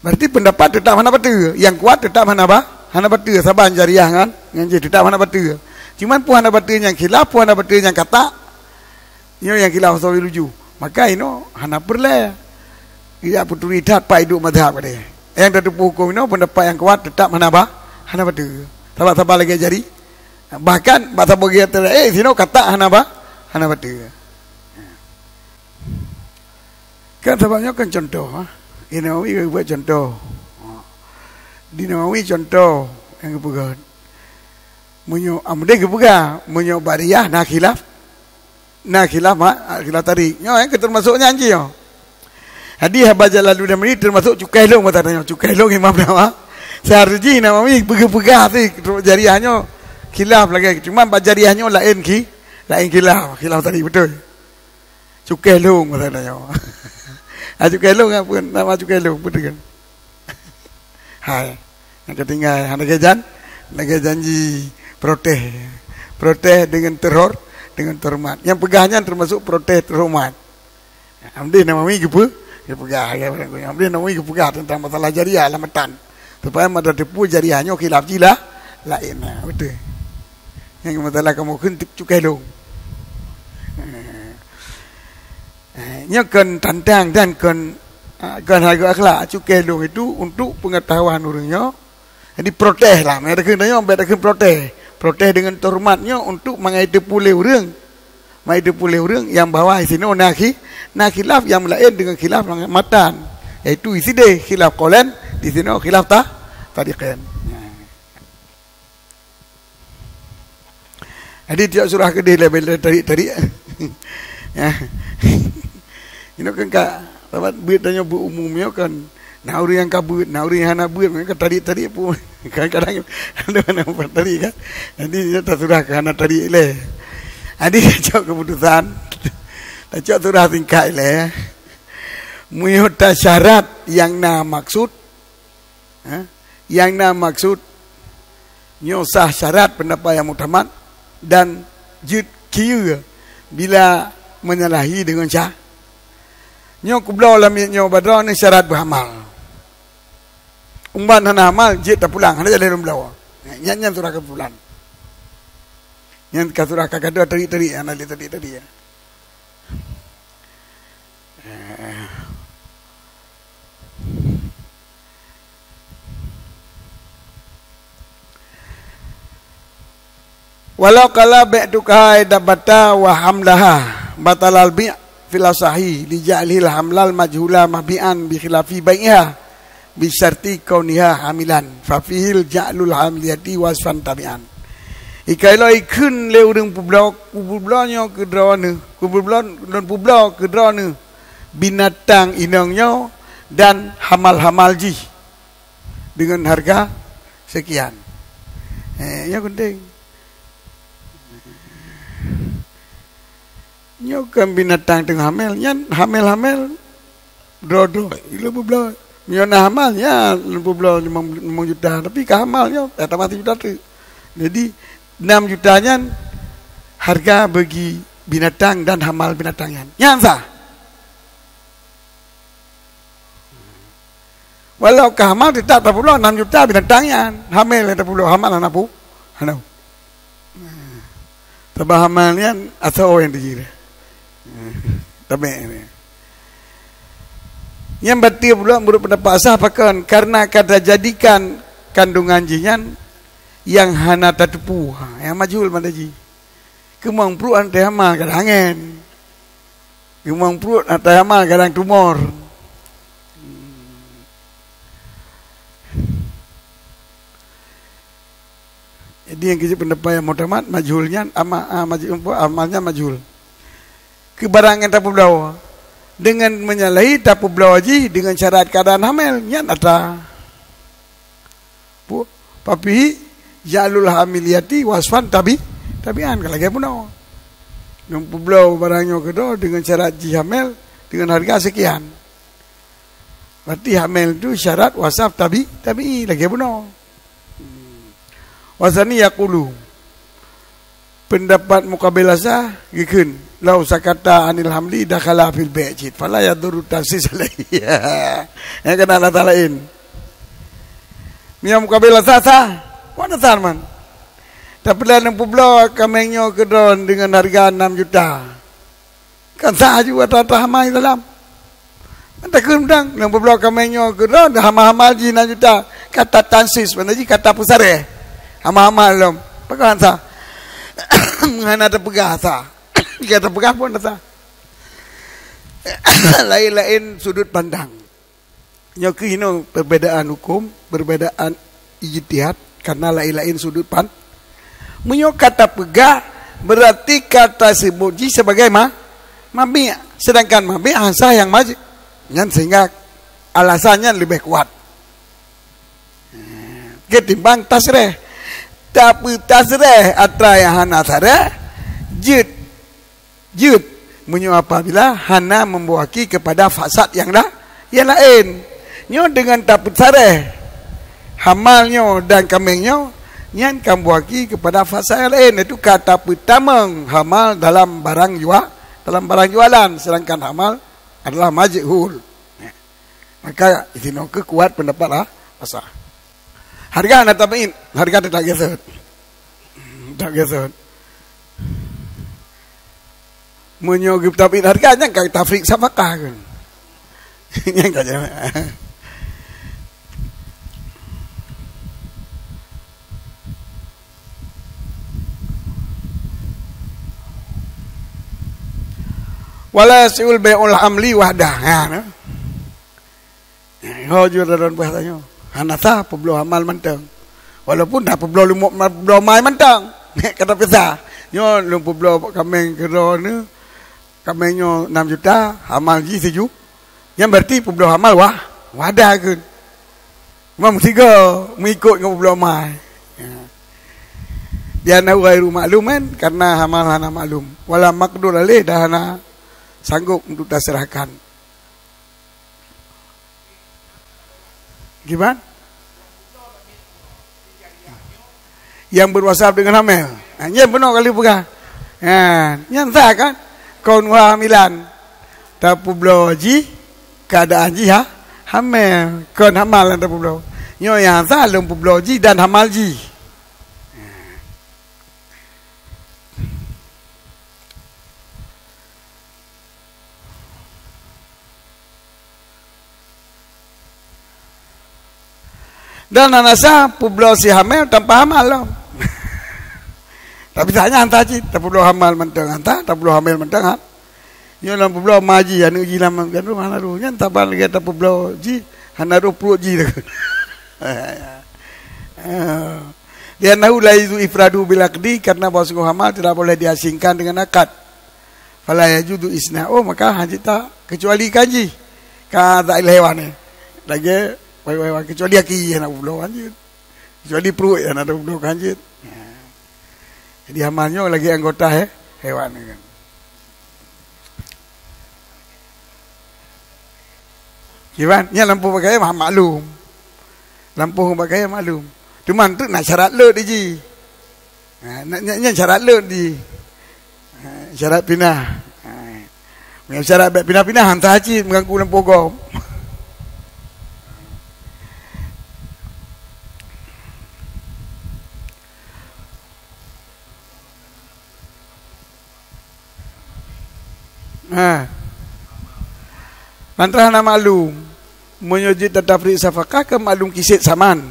Berarti pendapat tetap hana bateue, yang kuat tetap hana ba-, hana bateue, saban jariah ngan, ngan jih tetap hana bateue. Cuman peue hana bateue nyang khilaf, peue hana bateue nyang kata, nyoe nyang khilaf sawi luju. Maka inoe hana peureulée. Ijak peuturi that pat iduek mazhab tadi. Nyang tateupeue huköm inoe pendapat nyang kuat tetap hana ba-, hana bateue. Sabab saban lagée jari. Bahkan bak saboh geutanyoe, eh, sinoe kata hana ba-, hana bateue. Kan sabab nyoe kan contoh, ha. Di Nawawi geubuet contoh. Di Nawawi contoh nyang geupeugah. Meunyoe amdeh geupeugah, meunyoe bariyah na khilaf, na khilaf ma-, khilaf tarik. Nyoe nyang termasuk nyan jih nyoe. Jadi haba Jalaluddin Mawardi termasuk cukai lôn masa nyoe, cukai lôn Imam Nawawi. Seharusnya Nawawi peugah-peugah sih jariah nyoe khilaf lagée, cuma bak jariah nyoe laén khi-, laén khilaf, khilaf tarik betul. Cukai lôn masa nyoe. Ah, cukai lôn apa nama cukai lôn betul kan? Hai. Nyang keutinggai, hana lagée jan-, lagée janji protes. Protes dengan terhor-, dengan terhormat. Nyang peugah nyan termasuk protes terhormat. Amdeh Nawawi geupe-, geupeugah, ya, amdeh Nawawi geupeugah tentang masalah jariah lam matan. Supaya mata teupeu jariah nyoe khilaf jilah laén. Ha, betul. Nyang masalah kamoe kheun cukai lôn. Eh, nyoe kon tantang dan kon, ah, kon hareuga akhlak. Cukai lôn itu untuk pengetahuan ureuëng nyoe. Jadi protes lah, meunan takheun tanyoe, bék takheun protes. Protes dengan terhormat nyoe untuk mangai teupeu lé ureuëng. Mangai teupeu lé ureuëng nyang bahwa sinoe na khi-, na khilaf nyang laén dengan khilaf nyang matan. Yaitu isideh khilaf qaulain, di sinoe khilaf ta-, tariqain. Jadi tiok surah keudeh lé bela tarik-tarik. Ya. Inoe kan ka, sahabat beuet tanyoe beuet umum nyoe kan. Na ureuëng nyang ka beuet, na ureuëng nyang hana beuet, kan tarik-tarik pun. Kadang-kadang ada mana tarik kan. Jadi nyoe tasurah ka hana tarik lé. Jadi tacok keputusan. Tacok surah singkat lé. Meunyoe tasyarat nyang na maksud, ha? Nyang na maksud nyoe sah syarat pendapat nyang muktamad dan jeuet kiyeu bila menyalahi dengan sya-, nyoe kubloe lam miet nyoe badroe ni syarat beuhamal. Umban hana hamal jeuet tapulang, hana jaleh lôn bloe. Nyan, nyan surah kesimpulan. Nyan ka surah ka gadoh tarik-tarik, hana lé tarik-tarik. Walau qala bi'tuka dabbata wa hamlaha, batalal bi' fil asahi, li ja'lil hamlal majhula mabi'an bi khilafi bai'iha, bi syarti kauniha hamilan, fa fihil ja'lul hamliyati wasfan tabi'an. Ikai lo ikheun lé ureuëng peubloe, kupeubloe nyoe keu droeneuh, kupeubloe, lôn peubloe keu droeneuh binatang inong nyoe dan hamal-hamal jih dengan harga sekian. Eh, nyang penting. Nyoe kan binatang teungoh hamil, nyan hamil-hamil droe-droe, ilée peubloe. Meunyoe na hamal, nyan lôn peubloe limong, limong juta, tapi ka hamal nyoe, eh, tamah sijuta teuk. Jadi, enam juta nyan hareuga bagi binatang dan hamal binatang nyan. Nyan sah. Walau ka hamal, teutap tapeubloe enam juta binatang nyan. Hamil nyang tapeubloe, hamal hana pu-, hana. Sabab hamal nyan asoe nyang teuji. Tabek ni. Nyang bateue pula meunurot pendapat sah pakon, karena ka tajadikan kandungan jih nyan nyang hana tateupeue. Ha, nyang majhul mantong jih. Keumong pruet hana tahamal kadang angén. Keumong pruet hana tahamal kadang tumor. Jadi nyang keuh pendapat nyang muktamad, majhul nyan ama-, a, majhul, amal nyan majhul. Keu barang nyang tapeubloe, deungon menyalahi tapeubloe jih deungon syarat keuadaan hamil, nyan atra. Pu-, papi ja'lul hamiliyati wasfan tabi-, tabi'an, ka lagée bunoe. Nyang peubloe barang nyoe keudroe deungon syarat jih hamil deungon hareuga seukian. Berarti hamil tu syarat wasaf tabi-, tabi'i lagée bunoe. Wasani yaqulu. Pendapat muqabil asa geukheun, "Lau sakata anil hamli dakhala fil bai' cit, fala yadurru tansis alaihi." Nyang keunan alasan laén. Meunyoe muqabil asa sah, wan asa man. Tapi lé nyang peubloe kaméng nyoe keudroe deungon hareuga enam juta. Kan sah ju atra-atra hamal dalam. Takheun dang, nyang peubloe kaméng nyoe keudroe, hamal-hamal jih enam juta. Kata tansis, makna jih kata peusaré. Hamal-hamal lom. Pakon sah? Hana tapeugah sah. Jika tapeugah pun sah. Laén-laén sudut pandang. Nyoe keuh inoe perbedaan hukum, perbedaan ijtihad, karena laén-laén sudut pan-, meunyoe ka tapeugah, berarti ka taseubut jih sebagai ma-, mabi', sedangkan mabi' hana sah nyang maj-, nyan sehingga alasan nyan leubeh kuat ketimbang tasreh. Tapi tasreh atra nyang hana sareh, jeuet jeuet, meunyoe apabila hana membawa ki kepada fasad nyang la-, nyang laén. Nyoe deungon tapeusareh hamal nyoe dan kaméng nyoe, nyan ka membawa ki kepada fasad nyang laén, yaitu ka tapeutamong hamal dalam barang jua-, dalam barang jualan, sedangkan hamal adalah majhul. Maka, sinoe keuh kuat pendapat lah, asa. Hareuga hana tabi'in, hareuga teutap geusot. Teutap geusot. Meunyoe geutabi'in hareuga, nyan ka tafriq safaqah kan. Nyan ka jalan. Wala yasihul bai'ul hamli wahdah. Ha, nah. Ho jeuet lôn peugah tanyoe. Hana sah peubloe hamal mantong. Walaupun na peubloe leumo-, peubloe mai mantong. Ka tapeugah. Nyoe lôn peubloe kaméng keudroe nyoe. Kaméng nyoe enam juta, hamal jih siju. Nyan berarti peubloe hamal wah, wahdah keuh. Cuma meusigoe, meuikot ngon peubloe mai. Ya. Li'annahu ghairu ma'lum kan, karena hamal hana maklum. Wala maqdur alaih, dan hana sanggup untuk taserahkan. Gimana? Nyang berwasaf dengan hamil. Ha, nyan bunoe kali peugah. Ha, nyan sah kan? Kaunuha hamilan. Tapeubloe jih, keadaan jih ha, hamil. Kon hamal nyang tapeubloe. Nyoe nyang sah lôn peubloe jih dan hamal jih. Dan hana sah peubloe si hamil tanpa hamal lom. Tapi sah nyan sah cit, tapeubloe hamal mantong han sah, tapeubloe hamil mantong han. Nyoe lom peubloe ma jih, aneuk jih lam gandong hana roh. Nyan saban lagée tapeubloe jih, hana roh pruet jih. Li'annahu la yajuzu ifraduhu bil aqdi, karena bahwa sungguh hamal tidak boleh diasingkan dengan akad. Fala yajuzu istisna'uhu, maka hana jeuet takeucualikan jih. Ka za'il haiwan ni. Lagée haiwan, kecuali aki hana peubloe, hana jeuet. Kecuali pruet hana peubloe, hana jeuet. Jadi hamal nyoe lagée anggota he-, haiwan ni kan. Kiban, nyan lampôh bak gaya maklum. Lampôh bak gaya maklum. Teuma teuk na syarat lôt di jih. Ha, na, nyan, nyan syarat lôt di. Ha, syarat pinah. Ha. Meunyoe syarat bèk pinah-pinah, han sah cit meuganggu lampôh gob. Ha. Mantong hana maklum. Meunyoe jeuet tafriq safaqah, kan maklum kiset saman.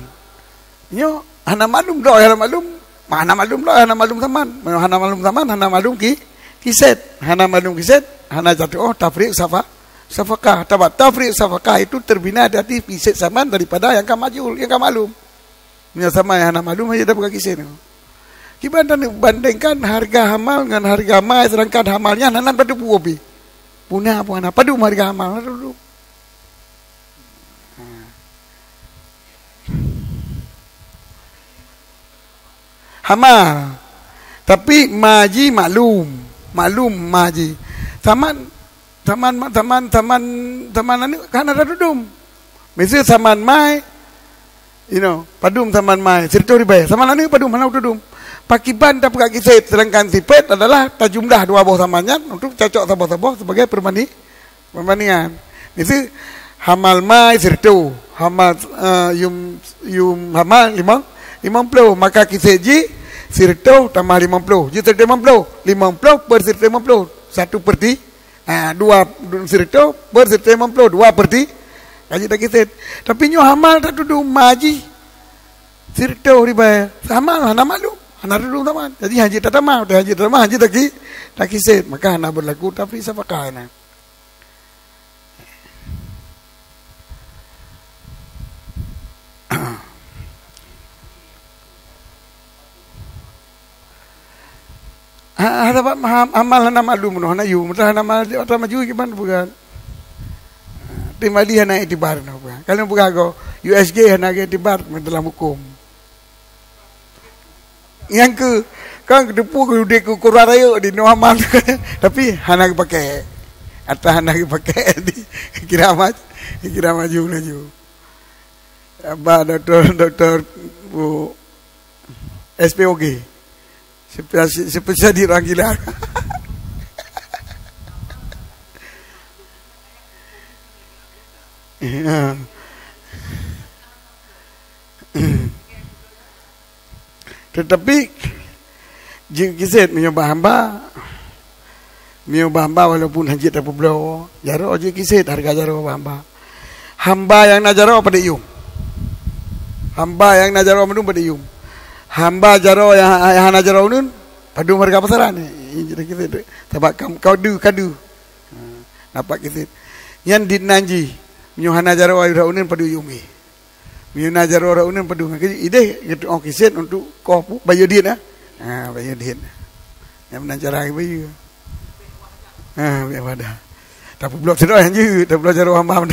Nyoe hana maklum, droe hana maklum. Hana maklum droe, hana maklum saman. Meunyoe hana maklum saman, hana maklum ki-, kiset. Hana maklum kiset, hana jatuh, oh, tafriq safa-, safaqah. Sabab tafriq safaqah itu terbina dari kiset saman daripada nyang ka majhul, nyang ka maklum. Meunyoe saman hana maklum, hana dapat kiset. Kiban taneuk bandingkan hareuga hamal ngon hareuga mai, sedangkan hamal nyan hana tateupeue pih. Puna pun hana padum hareuga hamal, hana tateupeue. Hamal. Tapi ma jih maklum. Maklum ma jih. Saman, saman, saman, saman, saman aneuk ka hana tatudum. Miseu saman mai, you know, padum saman mai, sireutôh ribèe. Saman aneuk padum hana tatudum. Pakiban tapeugah kiset, sedangkan sifat adalah tajumlah dua boh saman nyan untuk cocok saboh-saboh sebagai perbanding-, perbandingan. Miseu hamal mai sireutôh, hamal, eh, yum, yum hamal limong, limong ploh, maka kiset jih sireutôh tamah limong ploh. Jih sireutôh limong ploh. Limong ploh per sireutôh limong ploh, satu per ti-, ah, dua, sireutôh per sireutôh limong ploh, dua per ti-, ka jeuet takiset. Tapi nyoe hamal tatudum ma jih sireutôh ribèe. Hamal hana maklum, hana tatudum saman. Jadi han jeuet tatamah, han jeuet tatamah, han jeuet taki-, takiset. Maka hana berlaku tafriq safaqah nyan. Ha, ha, sabab ha-, hamal hana maklum noh, hana yum, hana ma-, hana maju kiban bukan. Tim Ali hana iktibar noh bukan. Kalau bukan go, U S G hana iktibar dalam hukum. Nyang keu, kan geuteupeue keu udeb keu kurang rayeuk di Muhammad. Tapi hana geupakai. Ata hana geupakai di kira maj-, kira maju laju. Ba doktor, doktor, bu, S P O G. Spesialis, spesialis di orang gila. Ya. Tetapi, jeuet kiset meunyoe bak hamba, meunyoe bak hamba walaupun han jeuet tapeubloe, jaroe jeuet kiset hareuga jaroe bak hamba. Hamba nyang na jaroe padum yum. Hamba nyang na jaroe padum padum yum. Hamba jaroe nyang ha-, nyang hana jaroe uneun, padum hareuga pasaran. Jeuet kiset, sabab kam-, kadu, kadu. Ha, dapat kiset. Nyan dinan jih, meunyoe hana jaroe uneun padum yum jih. Meunyoe na jaroe uneun padum, ideh geutu'oh kiset untuk koh pu-, bayeue diet, ah. Ha, bayeue diet. Nyang meunan cara bayeue. Ha, biar padah. Tapi bloe sidroe han jeuet, tapi bloe jaroe hamba.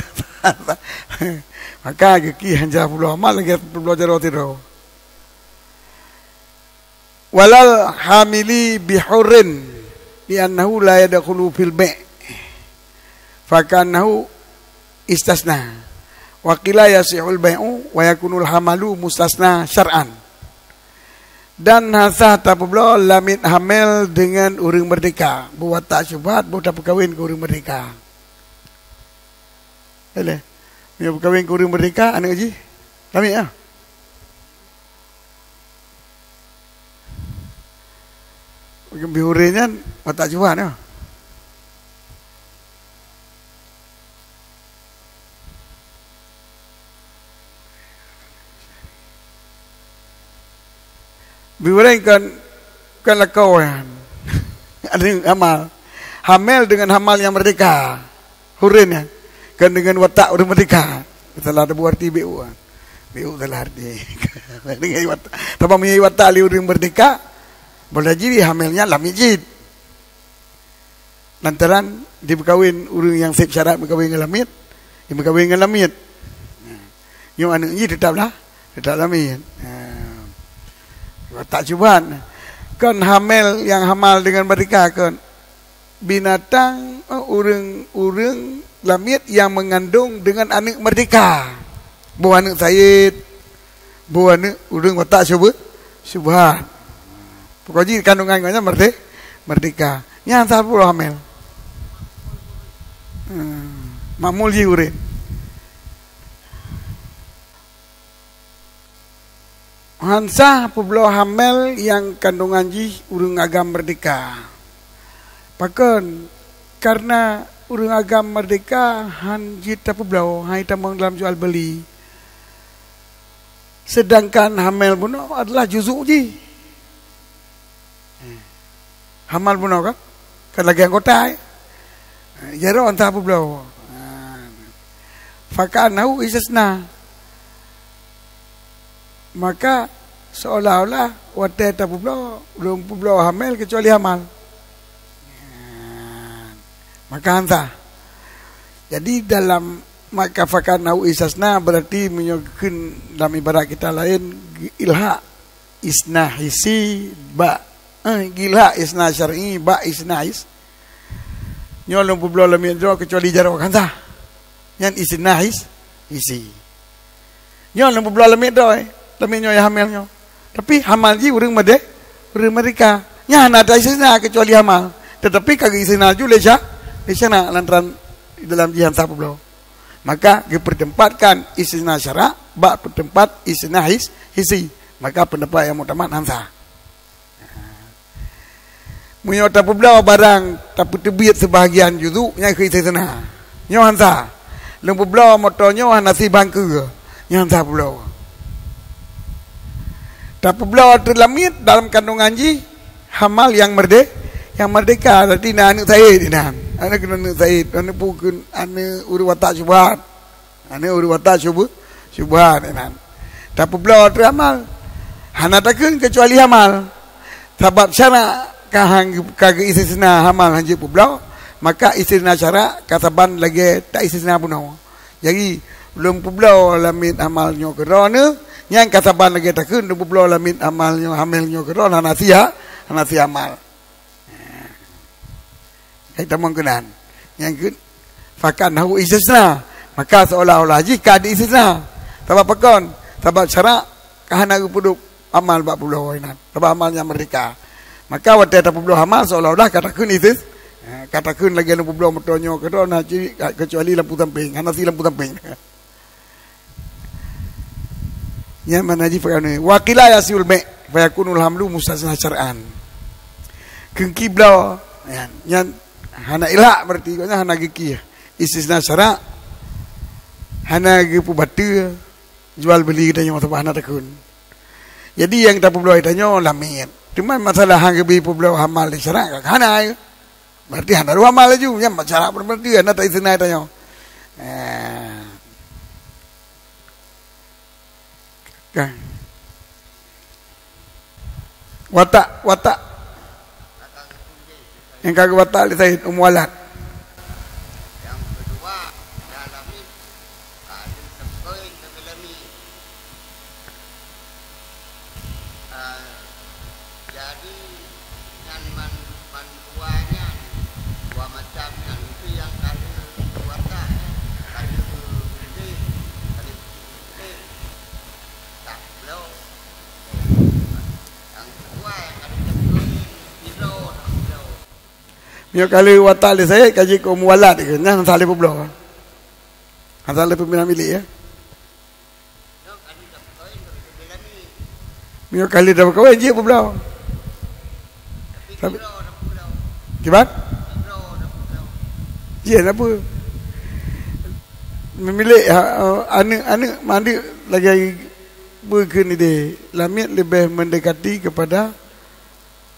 Maka geuki han jeuet bloe hamba lagèe bloe jaroe sidroe. Walal hamili bihurrin, li'annahu la yadkhulu fil bai', fa ka'annahu istasna. Wa qila yasihul bai'u wa yakunul hamalu mustasna syar'an. Dan hana sah tapeubloe lamiet hamil deungon ureueng meurdeka, boh watak syubhat, boh tapeukawen keu ureueng meurdeka. Boleh. Meunyoe peukawen keu ureueng meurdeka aneuk jih, lamiet ah. Bihurrin nyan watak syubhat nyoe. Bihurrin kon, kon lakoe nyan. Ada hamal. Hamil dengan hamal yang merdeka. Hurrin nyan. Kon deungon watak ureueng meurdeka. Salah teubu arti bi'u. Bi'u salah arti. Deungon watak. Tapi meunyoe watak lé ureueng meurdeka, boleh jadi hamil nyan lamiet jih. Lantaran jipeukawen ureueng nyang sép syarat meukawen ngon lamiet, jimeukawen ngon lamiet. Nyoe aneuk jih teutap lah, teutap lamiet. Ha. Watak syubhat. Kon hamil nyang hamal deungon meurdeka kon. Binatang, eh, ureueng, ureueng lamiet yang mengandung dengan aneuk merdeka. Boh aneuk sayed, boh aneuk ureuëng watak syubhu-, syubhat. Pokok jih kandungan gobnyan merde-, merdeka. Nyan sah pula hamil. Hmm. Makmul jih ureuëng. Han sah peubloe hamil nyang kandungan jih ureuëng agam merdeka. Pakon? Karena ureuëng agam merdeka han jeuet tapeubloe, han jitamong dalam jual beli. Sedangkan hamil bunoe adalah juzuk jih. Hamil bunoe kan? Kan lagée anggota, eh? Jaroe han sah peubloe. Faka'annahu istisna. Maka seolah-olah watée tapeubloe, lôn peubloe hamil keucuali hamil. Maka han sah. Jadi dalam maka faka'annahu istisna, berarti meunyoe kheun dalam ibarat kita laén, ilhak istisna hissi bak, eh, ilhak istisna syar'i bak istisna his-, nyoe lôn peubloe lamiet droe keucuali jaroe, kan sah. Nyan istisna his-, hissi. Nyoe lôn peubloe lamiet droe, eh, lamiet nyoe nyang hamil nyoe. Tapi hamil jih ureuëng merde-, ureuëng merdeka. Nyan hana taistisna keucuali hamil. Tetapi ka geuistisna ju lé sya-, lé syarak lantaran dalam jih han sah peubloe. Maka geupeutempatkan istisna syarak bak peuteumpat istisna his-, hissi. Maka peundapat nyang muktamad han sah. Meunyoe tapeubloe barang, tapeuteubiet seubahagian juzuk, nyan keuh istisna. Nyoe han sah. Lôn peubloe moto nyoe hana sie bangkeue, nyan han sah peubloe. Tapeubloe teulamiet dalam kandungan jih, hamil nyang merde-, nyang merdeka, berarti na aneuk sayed inan. Aneuk keuneuk aneuk sayed, aneuk peue keuneuk aneuk ureuëng watak syubhat. Aneuk ureuëng watak syubhu-, syubhat inan. Tapeubloe teuk hamil. Hana takheun keucuali hamil. Sabab syarak ka han-, ka geuistisna hamil han jeuet peubloe, maka istisna syarak ka saban lagée taistisna bunoe. Jadi, lôn peubloe lamiet hamil nyoe keudroe neuh, nyan ka saban lagée takheun lôn peubloe lamiet hamil nyoe, hamil nyoe keudroe hana sie, hana sie hamil. Hai tamong keunan. Nyang keu-, faka'annahu istisna. Maka seolah-olah jih ka diistisna. Sabab pakon? Sabab syarak ka hana geupeudeup hamil bak peubloe inan. Sabab hamil nyang merdeka. Maka watée tapeubloe hamil seolah-olah ka takheun istis-, eh, ka takheun lagée lôn peubloe moto nyoe keudroe na cit, keucuali lampu sampéng. Hana sie lampu sampéng. Nyan makna jih faka'annahu. Wa qila yasihul bai', fa yakunul hamlu mustasna syar'an. Kheun ki bloe, nyan, nyan hana ilhak, berarti gobnyan hana geukih. Istisna syarak, hana geupeubateue jual beuli geutanyoe sabab hana takheun. Jadi nyang tapeubloe tanyoe lamiet. Teuma masalah han geubri peubloe hamil di syarak ka hana. Berarti hana ruamal laju. Nyan syarat peureumeuti hana taistisna tanyoe. Eh. Kan. Watak, watak. Nyang ka geuwatak lé Said, Ummu Walad. Ah, jadi, nyan man-, mandua nyan, dua macam nyan, itu nyang ka lheueh geuwatak, eh. Ka lheueh geubeudeh, ka lheueh geubeudeh. Tak bloe. Nyang keudua, ka lheueh geubeudeh, sidroe tak bloe. Nyoe ka lheueh watak lé Said, ka jeuet keu Ummu Walad, nyan hana salah peubloe. Hana salah peuminan milék, ya. Meunyoe ka lheueh tapeukawen, jeuet peubloe. Tapi, kiban? Jeuet apa? Meumilék, ha, aneuk-aneuk mandum lagée bukon ideh. Lamiet leubeh mendekati kepada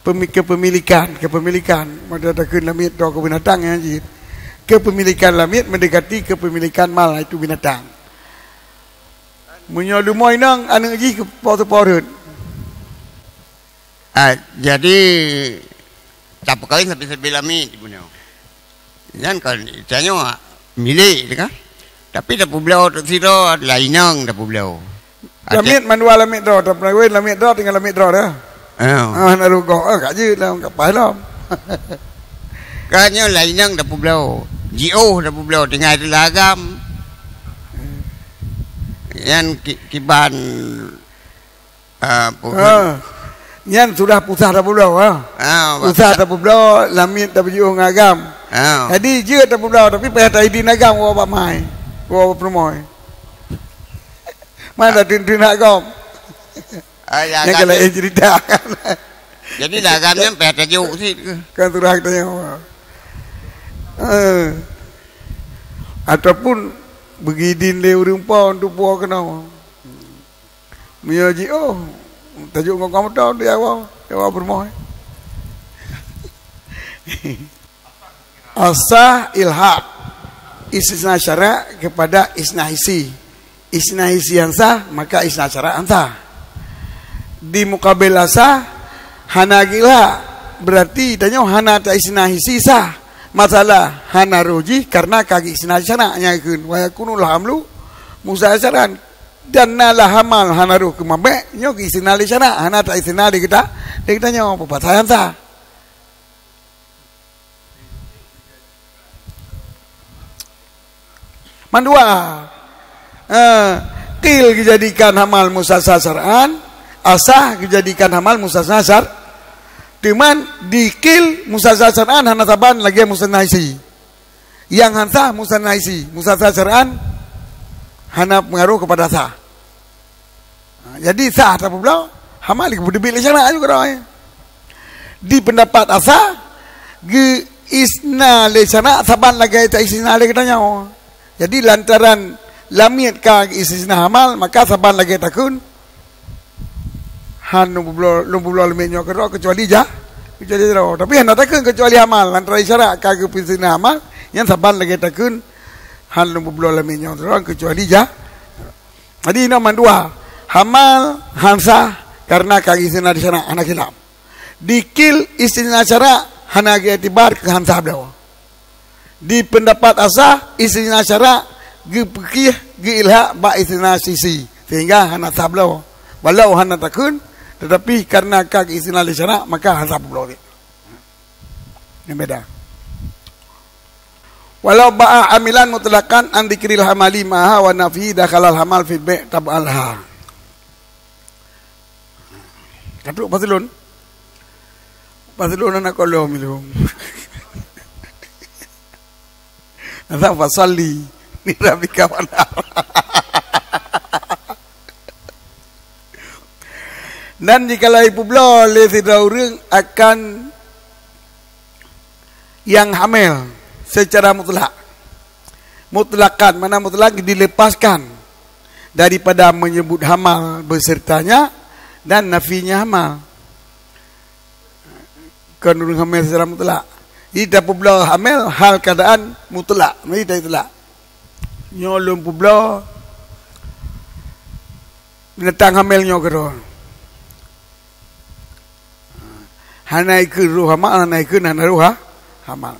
pemi-, kepemilikan, kepemilikan. Maka takheun lamiet droe keu binatang nyan jeuet. Kepemilikan lamiet mendekati kepemilikan mal, itu binatang. Meunyoe leumo inong, aneuk jih keu po teupo rhot. Ah, jadi, tapeukawen sabe-sabe lamiet bunoe. Nyan kon tanyoe milék teuh kan. Tapi tapeubloe teuk sidroe, lam inong tapeubloe. Lamiet mandua lamiet droe, tapeukawen lamiet droe, tinggai lamiet droe dah. Ah. Ah, na rugoe, ah, ka jeuet lah, ka paih lom. Kan nyoe lam inong tapeubloe. Jiôh tapeubloe tinggai teulah agam. Nyan ki-, kiban, ah, pu-, Ha. Nyan sudah pusah tapeubloe, ha. Ah, Pusah tapeubloe, lamiet tapeujiôh ngon agam. Ah. Jadi jeuet tapeubloe, tapi payah taidin agam woe bak mai, woe bak peurumoh. Mana tun-tun hak gom? Ah, ya, Nyang agam kalau ni. Eh cerita. Jadi dah agam nyan payah tajok sit ke? Kan surah kita nyawa. Eh. Ataupun beugidin lé ureuëng po untuk puwoe keunoe. Meunyoe jiôh, tajok ngon kamoe tau di awai, di awai peurumoh. Asah ilhaq istisna syarak kepada istisna hissi. Istisna hissi han sah, maka istisna syarak han sah. Di mukabil asah, hana gila, berarti tanyoe hana ta istisna hissi sah. Masalah hana roh jih karena ka geuistisna syarak nyang kheun wa yakunul hamlu mustasyaran. Dan na lah hamal hana roh keu mabék, nyoe geuistisna lé syarak, hana ta istisna lé geuta, lé geutanyoe, peue pasai han sah. Mandua. Eh, qil geujadikan hamal mustasna syar'an, asah geujadikan hamal mustasna syar-, teuma di qil mustasna syar'an hana saban lagée mustasna hissi. Nyang han sah mustasna hissi, mustasna syar'an hana pengaruh kepada sah. Ha, jadi sah tapeubloe, hamal geupeudeubit lé syarak juga dah. Di pendapat asah, geuistisna lé syarak saban lagée ta istisna lé geutanyoe. Jadi lantaran lamiet ka geuistisna hamal, maka saban lagée takheun, han lôn peubloe, lôn peubloe lamiet nyoe keudroe keucuali jah, keucuali jaroe. Tapi hana takheun keucuali hamal, lantaran syarak ka geuistisna hamal, nyan saban lagée takheun, han lôn peubloe lamiet nyoe keudroe keucuali jah, Jadi inoe mandua, hamal han sah karena ka geuistisna lé syarak, hana khilaf. Di qil istisna syarak hana geuiktibar keu han sah bloe. Di pendapat asah istisna syarak geupeukiyeh geuilhak bak istisna hissi sehingga hana sah bloe. Walau hana takheun, tetapi karena ka geuistisna lé syarak maka han sah bloe. Nyang beda. Walau ba'a amilan mutlaqan an dzikril hamali ma'aha wa nafi dakhalal hamal fil bai' tab'an laha. Ka trok pasulon? Pasulon aneuk kolom ilom. Asa fasalli li rabbika wanhar. Dan jikalau ipeubloe lé sidroe ureuëng akan nyang hamil secara mutlak. Mutlakkan, makna mutlak dilepaskan daripada menyebut hamal besertanya dan nafinya hamal. Kon ureuëng hamil secara mutlak. Jadi tapeubloe hamil hal keadaan mutlak. Jadi tapeubloe. Nyoe lôn peubloe binatang hamil nyoe keudroe. Hana ikheun roh hamal, hana ikheun hana roh ha-, hamal.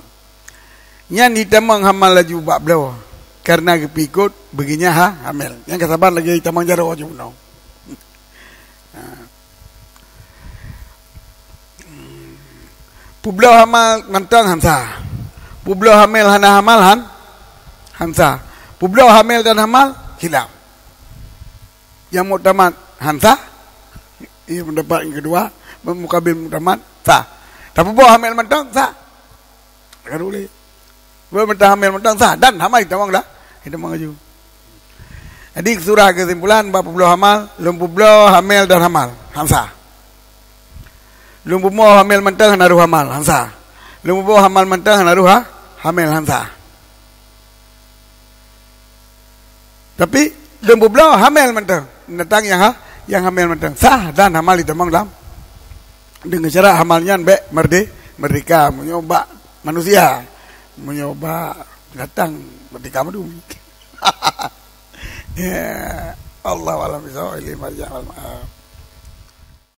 Nyan jitamong hamal laju bak bloe, karena geupeuikot beugeunya ha-, hamil. Nyan ka saban lagée jitamong jaroe laju bunoe. Ha. Peubloe hamal mantong han sah. Peubloe hamil hana hamal han, han sah. Peubloe hamil dan hamal khilaf. Nyang muktamad han sah. Iya pendapat nyang keudua, mukabil muktamad sah. Tapi peubloe hamil mantong sah. Ka ulée. Peubloe mantong hamil mantong sah dan hamal jitamong dah. Jitamong laju. Jadi surah keusimpulan bak peubloe hamal, lôn peubloe hamil dan hamal. Han sah. Lôn peubloe hamil mantong hana roh hamal, han sah. Lôn peubloe hamal mantong hana roh ha-, hamil, han sah. Tapi lôn peubloe hamil mantong. Binatang nyang ha-, nyang hamil mantong. Sah dan hamal jitamong lam. Deungon syarat hamal nyan bék merde-, merdeka. Meunyoe bak manusia. Meunyoe bak binatang merdeka mandum. Ya, Allahu a'lam bishawab. Ilaihi marji'una wal ma'ab.